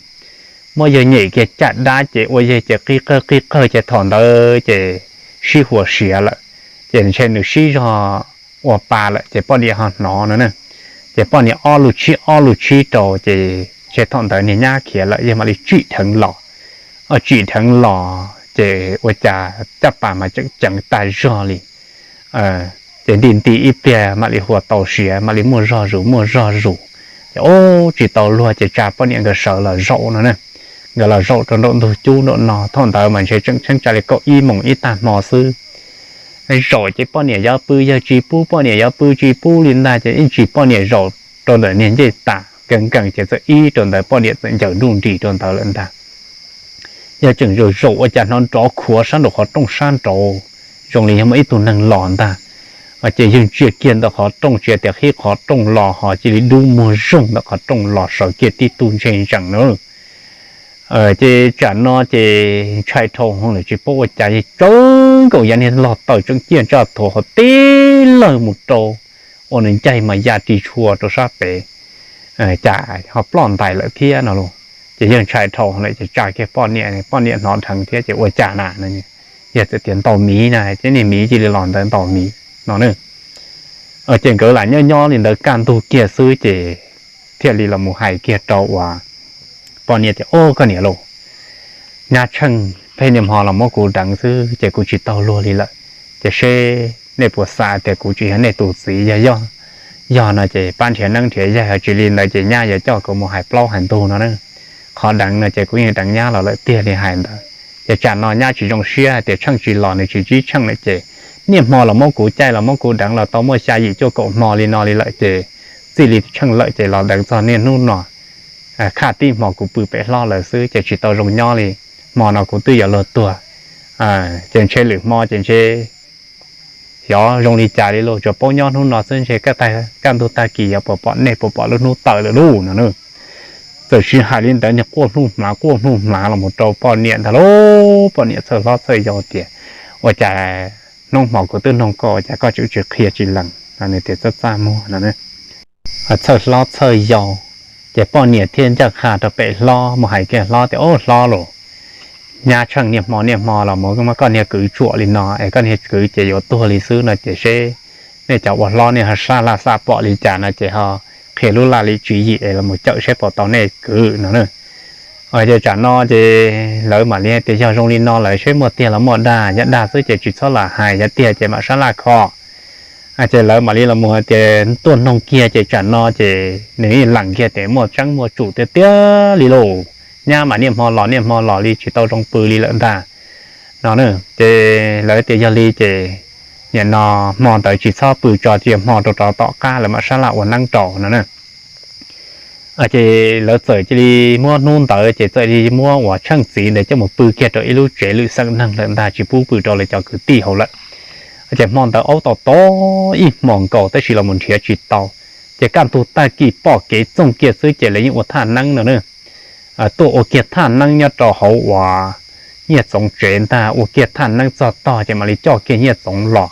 Muab yawg nyem kiag caj dab ces ua yawg ces qig qawg qig qawg ces thaum ntawd ces sib huas siav lawm. Ces ntshe nws sib zog ua pa lawm ces poj niam ho hnov no na. Ces poj niam ob lus tshib ob lus tshib rau ces ntshe thaum ntawd niag nyab khiav lawm, yawg mam li tsim dheev los. Tsim dheev los ces ua cas caj pas mas tseem ceev tag zog li. Ces nti nti ib pliag mam li huas tau siav, mam li muaj zog zus muaj zog zus. Ces ub tsis tau luag ces tsa poj niam nkawd sawv los zaum no na. Nkawd los zaum rau nraum ntug cub nraum no, thaum ntawd mas ntshe tseem tsheej tsa li kaum ib moos ib tag hmo xwb. Zaum ces poj niam yuav pw yawg tsis pub, poj niam yuav pw tsis pub li ntag, ces ib ntsis poj niam zaum rau ntawm niag ncej tas nkees nkees ces txawm ib rau ntawd poj niam txawm ncaws nruj nris rau ntawd lawm ntag. Yawg tseem zaum zaum ua cas hnov nrov khuav sab nraum qhov rooj sab nraud, zoo li yog muaj ib tug neeg los ntag. Ces yawg ntsia kiag ntawm qhov rooj, tsis tias qhib qhov rooj los ho cia li dub muag zoog ntawm qhov rooj los sawv kiag tib tug ntse ntsees na. Ces tsam no ces ntshai dhau hwv lawm tsis paub ua cas, yawg tsawv nkaus yav niag log taws tseem ciaj ntsaj thuav ho tib lawg mus rau ua nws ncaig mas ya ris tshua rau sab pem, cas ho ploj ntais lawm thiab no lauj. Ces yawg ntshai dhau lawm ces tsa kiag poj niam, poj niam hnov dheev thiab ces ua cas na, yawg txawm tias ntaus miv na, ces niag miv cia li los ntawd ntaus miv no na. Ces nkawd lam nyob nyob li ntawd kaj ntug kiag xwb ces thiaj li los mus hais kiag rau uas poj niam tias, Au koj niam lauj, nyab tsheej pheej niaj hmo los muab kuv deev xwb ces kuv tsis taug luag li lawm. Ces seb nej puas xav tias kuv tsis yog nej tus txiv, yog yog, yog no ces pab nrhiav neeb nrhiav yaig, tsis li ntawd ces nyab yuav coj kuv mus hais plaub hais ntug no na. Qhov deev no ces kuv yeej deev nyab los lawm tiag li hais ntawd. Ces tsam no nyab tsis zoo siab hais tias tsheej tsis los nws tsis ntsib tsheej lawm ces niaj hmo los muab kuv caij los muab kuv deev los tau muaj xya yim cuaj kaum hmo li no li lawm ces txij li tsheej lawm ces los deev txog niaj hnub no. Khaj tib hmo kuv pw pem hlob lawm xwb ces tsis tau zoo nyob li. Hmo no kuv twb yuav luag tuag, ces ntshe lwm hmo ces ntshe xyov zoo li cas li lauj, tsuas paub nyob hnub no xwb, ntshe kaj ntug tag kis yuav puas pom nej puas pom lub hnub tawm lawm lauj no na. Txawm siv hais li ntawd niag quaj hnub hmlav quaj hnub hmlav los mus rau poj niam ntag lauj. Poj niam txhawj hlob txhawj yau tias, Ua cas hnub hmo kuv twb noog koj ua cas koj tseem tsis qhia tsis lees no? Nws tias txaj txaj muag no. Txhawj hlob txhawj yau, ces poj niam thiaj ncaj qha rau pem hlob mus hais kiag hlob tias, Au hlob lauj, nyab tsheej niaj hmo niaj hmo los muab koj niag kwv tsuam li no es koj niag kwv ces yuav tuag li xwb no ces seb nej cov ua hlob nej ho sab laj xaj pom li cas no ces ho qhia lub laj lim tswv yim es los cawm seb puas tau nej kwv no na. Ces tsam no ces lawv mam li tias, Yog zoo li no lawm seb muaj tiag los muaj dag, yog dag xwb ces tsis txhob lam hais, yog tiag ces mam sab laj kho. Ces lawv mam li los mus hais tias tuaj noog kiag ces tsam no ces nws yeej lees kiag tias muaj tseeb muaj tsum tiag tiag li lauj. Nyab mas niaj hmo los niaj hmo los li tsis tau zoo pw li lawm ntag no. Ces lawv tias yog li ces nim no hmo ntawd tsis txhob pw tso, cia hmo rau rov tom qab lawv mam sab laj ua neeb rau no na. Ces lawv txawm cia li muab hnub ntawd ces txawm li muab uas Tsheej txiv ntawd coj mus pw kiag rau ib lub tsev lwm xeem neeg lawm ntag, tsis pub pw rau lawv cov kwv tij hauv lawm. Ces hmo ntawd aub tau tau ib hmos nkaus tab sis los mus nrhiav tsis tau. Ces kaj ntug tag kis pom kev txoog kiag xwb ces lawv yeej ua thaj neeb no na. Tuaj ua kiag thaj neeb nyob rau hauv uas Nyiaj Txoov tsev ntag, ua kiag thaj neeb txog tog ces mam li coj kiag Nyiaj Txoov los.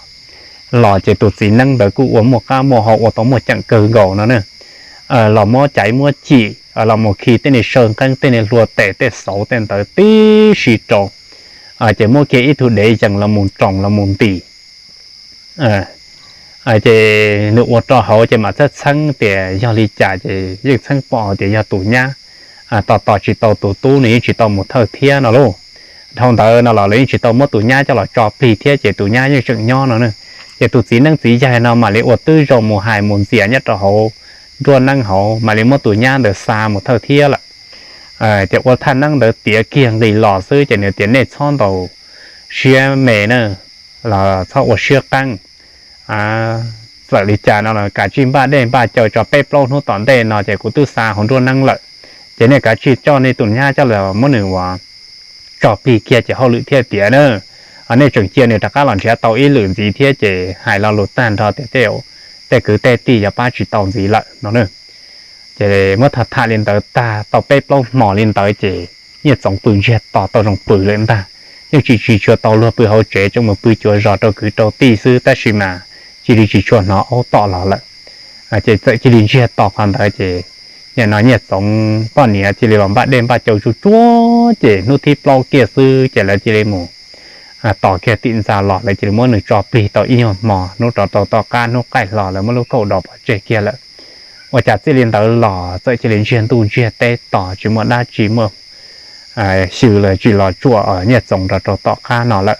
Los ces tus txiv neeb ntawd kuj ua muaj qab muaj hau ua tau muaj ceem kawg nkaus no na. Los muab caiv muab cim los mus khi tej niag saw nqeeb tej niag hlua tes tej xauv tej ntawd tib si rau. Ces muab kiag ib tug dev yees los mus roos los mus ntim. Ces nws ua rau hauv ces mam txhawj txheeb tias yog li cas ces yeej txheeb pom hais tias yog tus nyab tos tos tsis tau tus tub, nws yeej tsis tau mus thawj thiab no lauj. Dhau ntawd no los lawv yeej tsis tau muab tus nyab coj los tso plig thiab ces tus nyab yeej tseem nyob no na. Ces tus txiv neeb txiv yaig no mam li ua twb zoo mus hais mus ntxias nyob rau hauv nruab neeb hauv mam li muab tus nyab ntawd xa mus thawj thiab lawm. Ces ua thaj neeb ntawd tiav kiag nqis los xwb ces nws tias nej txhob ntaus siab me na, los txhob ua siab qeeb. Txawm li cas no los kav tsij npaj dej npaj cawv tso, peb plaub hnub tom ntej no ces kuv twb xa hauv nruab neeb lawm. Ces nej kav tsij coj nej tus nyab coj los muab nws ua tso plig kiag ces hauj lwm thiaj tiav na. Nej tseem cia nws rov qab los nrhiav tau ib lwm ntxiv thiab ces hais lo lus tag nrho tias tej kwv tej tij yuav pab tsis tau ntxiv lawm no na. Ces muab tham tham li ntawd tag tau peb plaub hmos li ntawd ces Nyiaj Txoov pw ntsiag to tau zoo pw lawm ntag. Yeej tsis tsis tshua tau luag pw hauv tsev, tseem mus pw cuav zos rau kwv rau tij xwb tab sis mas cia li tsis tshua hnov aub tom los lawm. Ces txawm cia li ntsiag to qhov ntawd ces nim no Nyiaj Txoov poj niam cia li los npaj dej npaj cawv tsuag tsuag ces hnub thib plaub kiag xwb ces lawv cia li mus tos kiag tim ntxa los lawv cia li muab nws tso plig tau ib nyuag hmo, hnub rov rau tom qab hnub qaij hlo lawv muab lub kauj do pov tseg kiag lawm. Ua cas txij li ntawd los txawm cia li ntsiag ntuj ntsiag teb tos tsis muaj dab tsi muaj xyw los tsis los tsuam Nyiaj Txoov rov rau tom qab no lawm.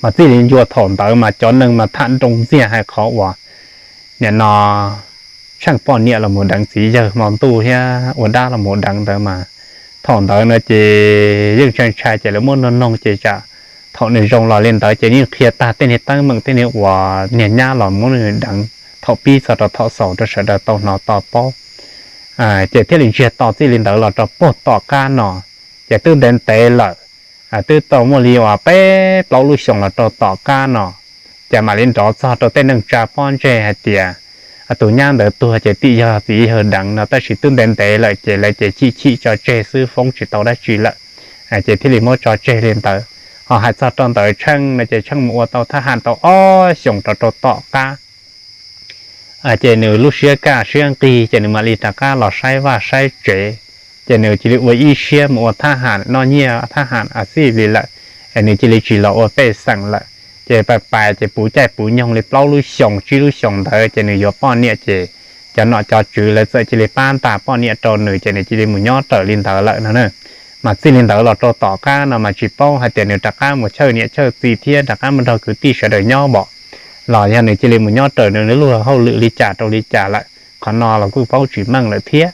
Mas txij li ncua thaum ntawd mas cov neeg mas tham nroo ntxiag hais qhov uas nim no tsheej poj niam los mus deev txiv yawg hmo ntuj thiab ua dab los mus deev ntawd mas thaum ntawd no ces yeej ntshai ntshai ces lawv muab noog noog ces tsam thaum nws zoo los li ntawd ces yeej qhia tag tej niag teeb meem tej niag uas niag nyab los muab nws deev thaum pib txog rau thaum xaus rau sawv daws tau hnov tau paub. Ces thiaj li ntsiag to txij li ntawd los rau puag tom qab no ces twb ntev ntev lawm, twb tau muaj li uas peb plaub lub xyoos los rau tom qab no ces mam li nrov txog rau tej neeg tsa pob ntseg hais tias tus nyab ntawd tuag ces twb yog txiv yawg deev no, tab sis twb ntev ntev lawm ces lawv ces chim chim tso tseg xwb, foob tsis tau dab tsi lawm, ces thiaj li muab tso tseg li ntawd. Ho hais txog rau ntawd Tsheej no ces Tsheej mus ua tau thab ham tau ob xyoos rau rau tom qab ces nws lub siab kaj siab nqig ces nws mam li rov qab los saib vaj saib tsev. Ces nws cia li ua ib siab mus ua thab ham noj nyiaj thab ham a xij li lawm, es nws cia li tsis los ua pej xeem lawm. Ces pais pais ces puv caij puv nyoog li plaub lub xyoos tsib lub xyoos ntawd ces nws yuav poj niam ces cov nom cov tswv lawv txawm cia li pab ntas poj niam rau nws ces nws cia li mus nyob raws li ntawd lawm no na. Mas txij li ntawd los rau tom qab no mas tsis paub hais tias nws rov qab mus chawj niam chawj txiv thiab rov qab mus nrog kwv tij sawv daws nyob npaum los yog nws cia li mus nyob raws nws lub luag hauj lwm li cas rau li cas lawm, qhov no los kuj paub tsis meej lawm thiab.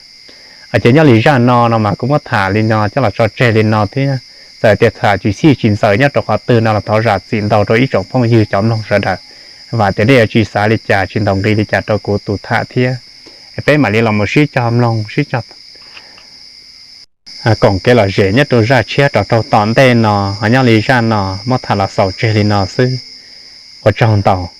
Ces nyob li zaj no no mas kuv muab tham li no coj los tso tseg li no thiab, txawm tias tham tsis xij tsis ntxaws nyob rau qhov twg no los thov zam txim ntau rau ib tsoom phooj ywg cov mloog sawv daws. Vam tias nej yuav tsis xav li cas tsis ntaus nqi li cas rau kuv tus tham thiab. Peb mam li los mus sib cog mloog sib cog koom kev lom zem nyob rau zaj tshiab rau rau tom ntej no, ho nyob li zaj no muab tham los xaus tseg li no xwb. Ua tsaug ntau.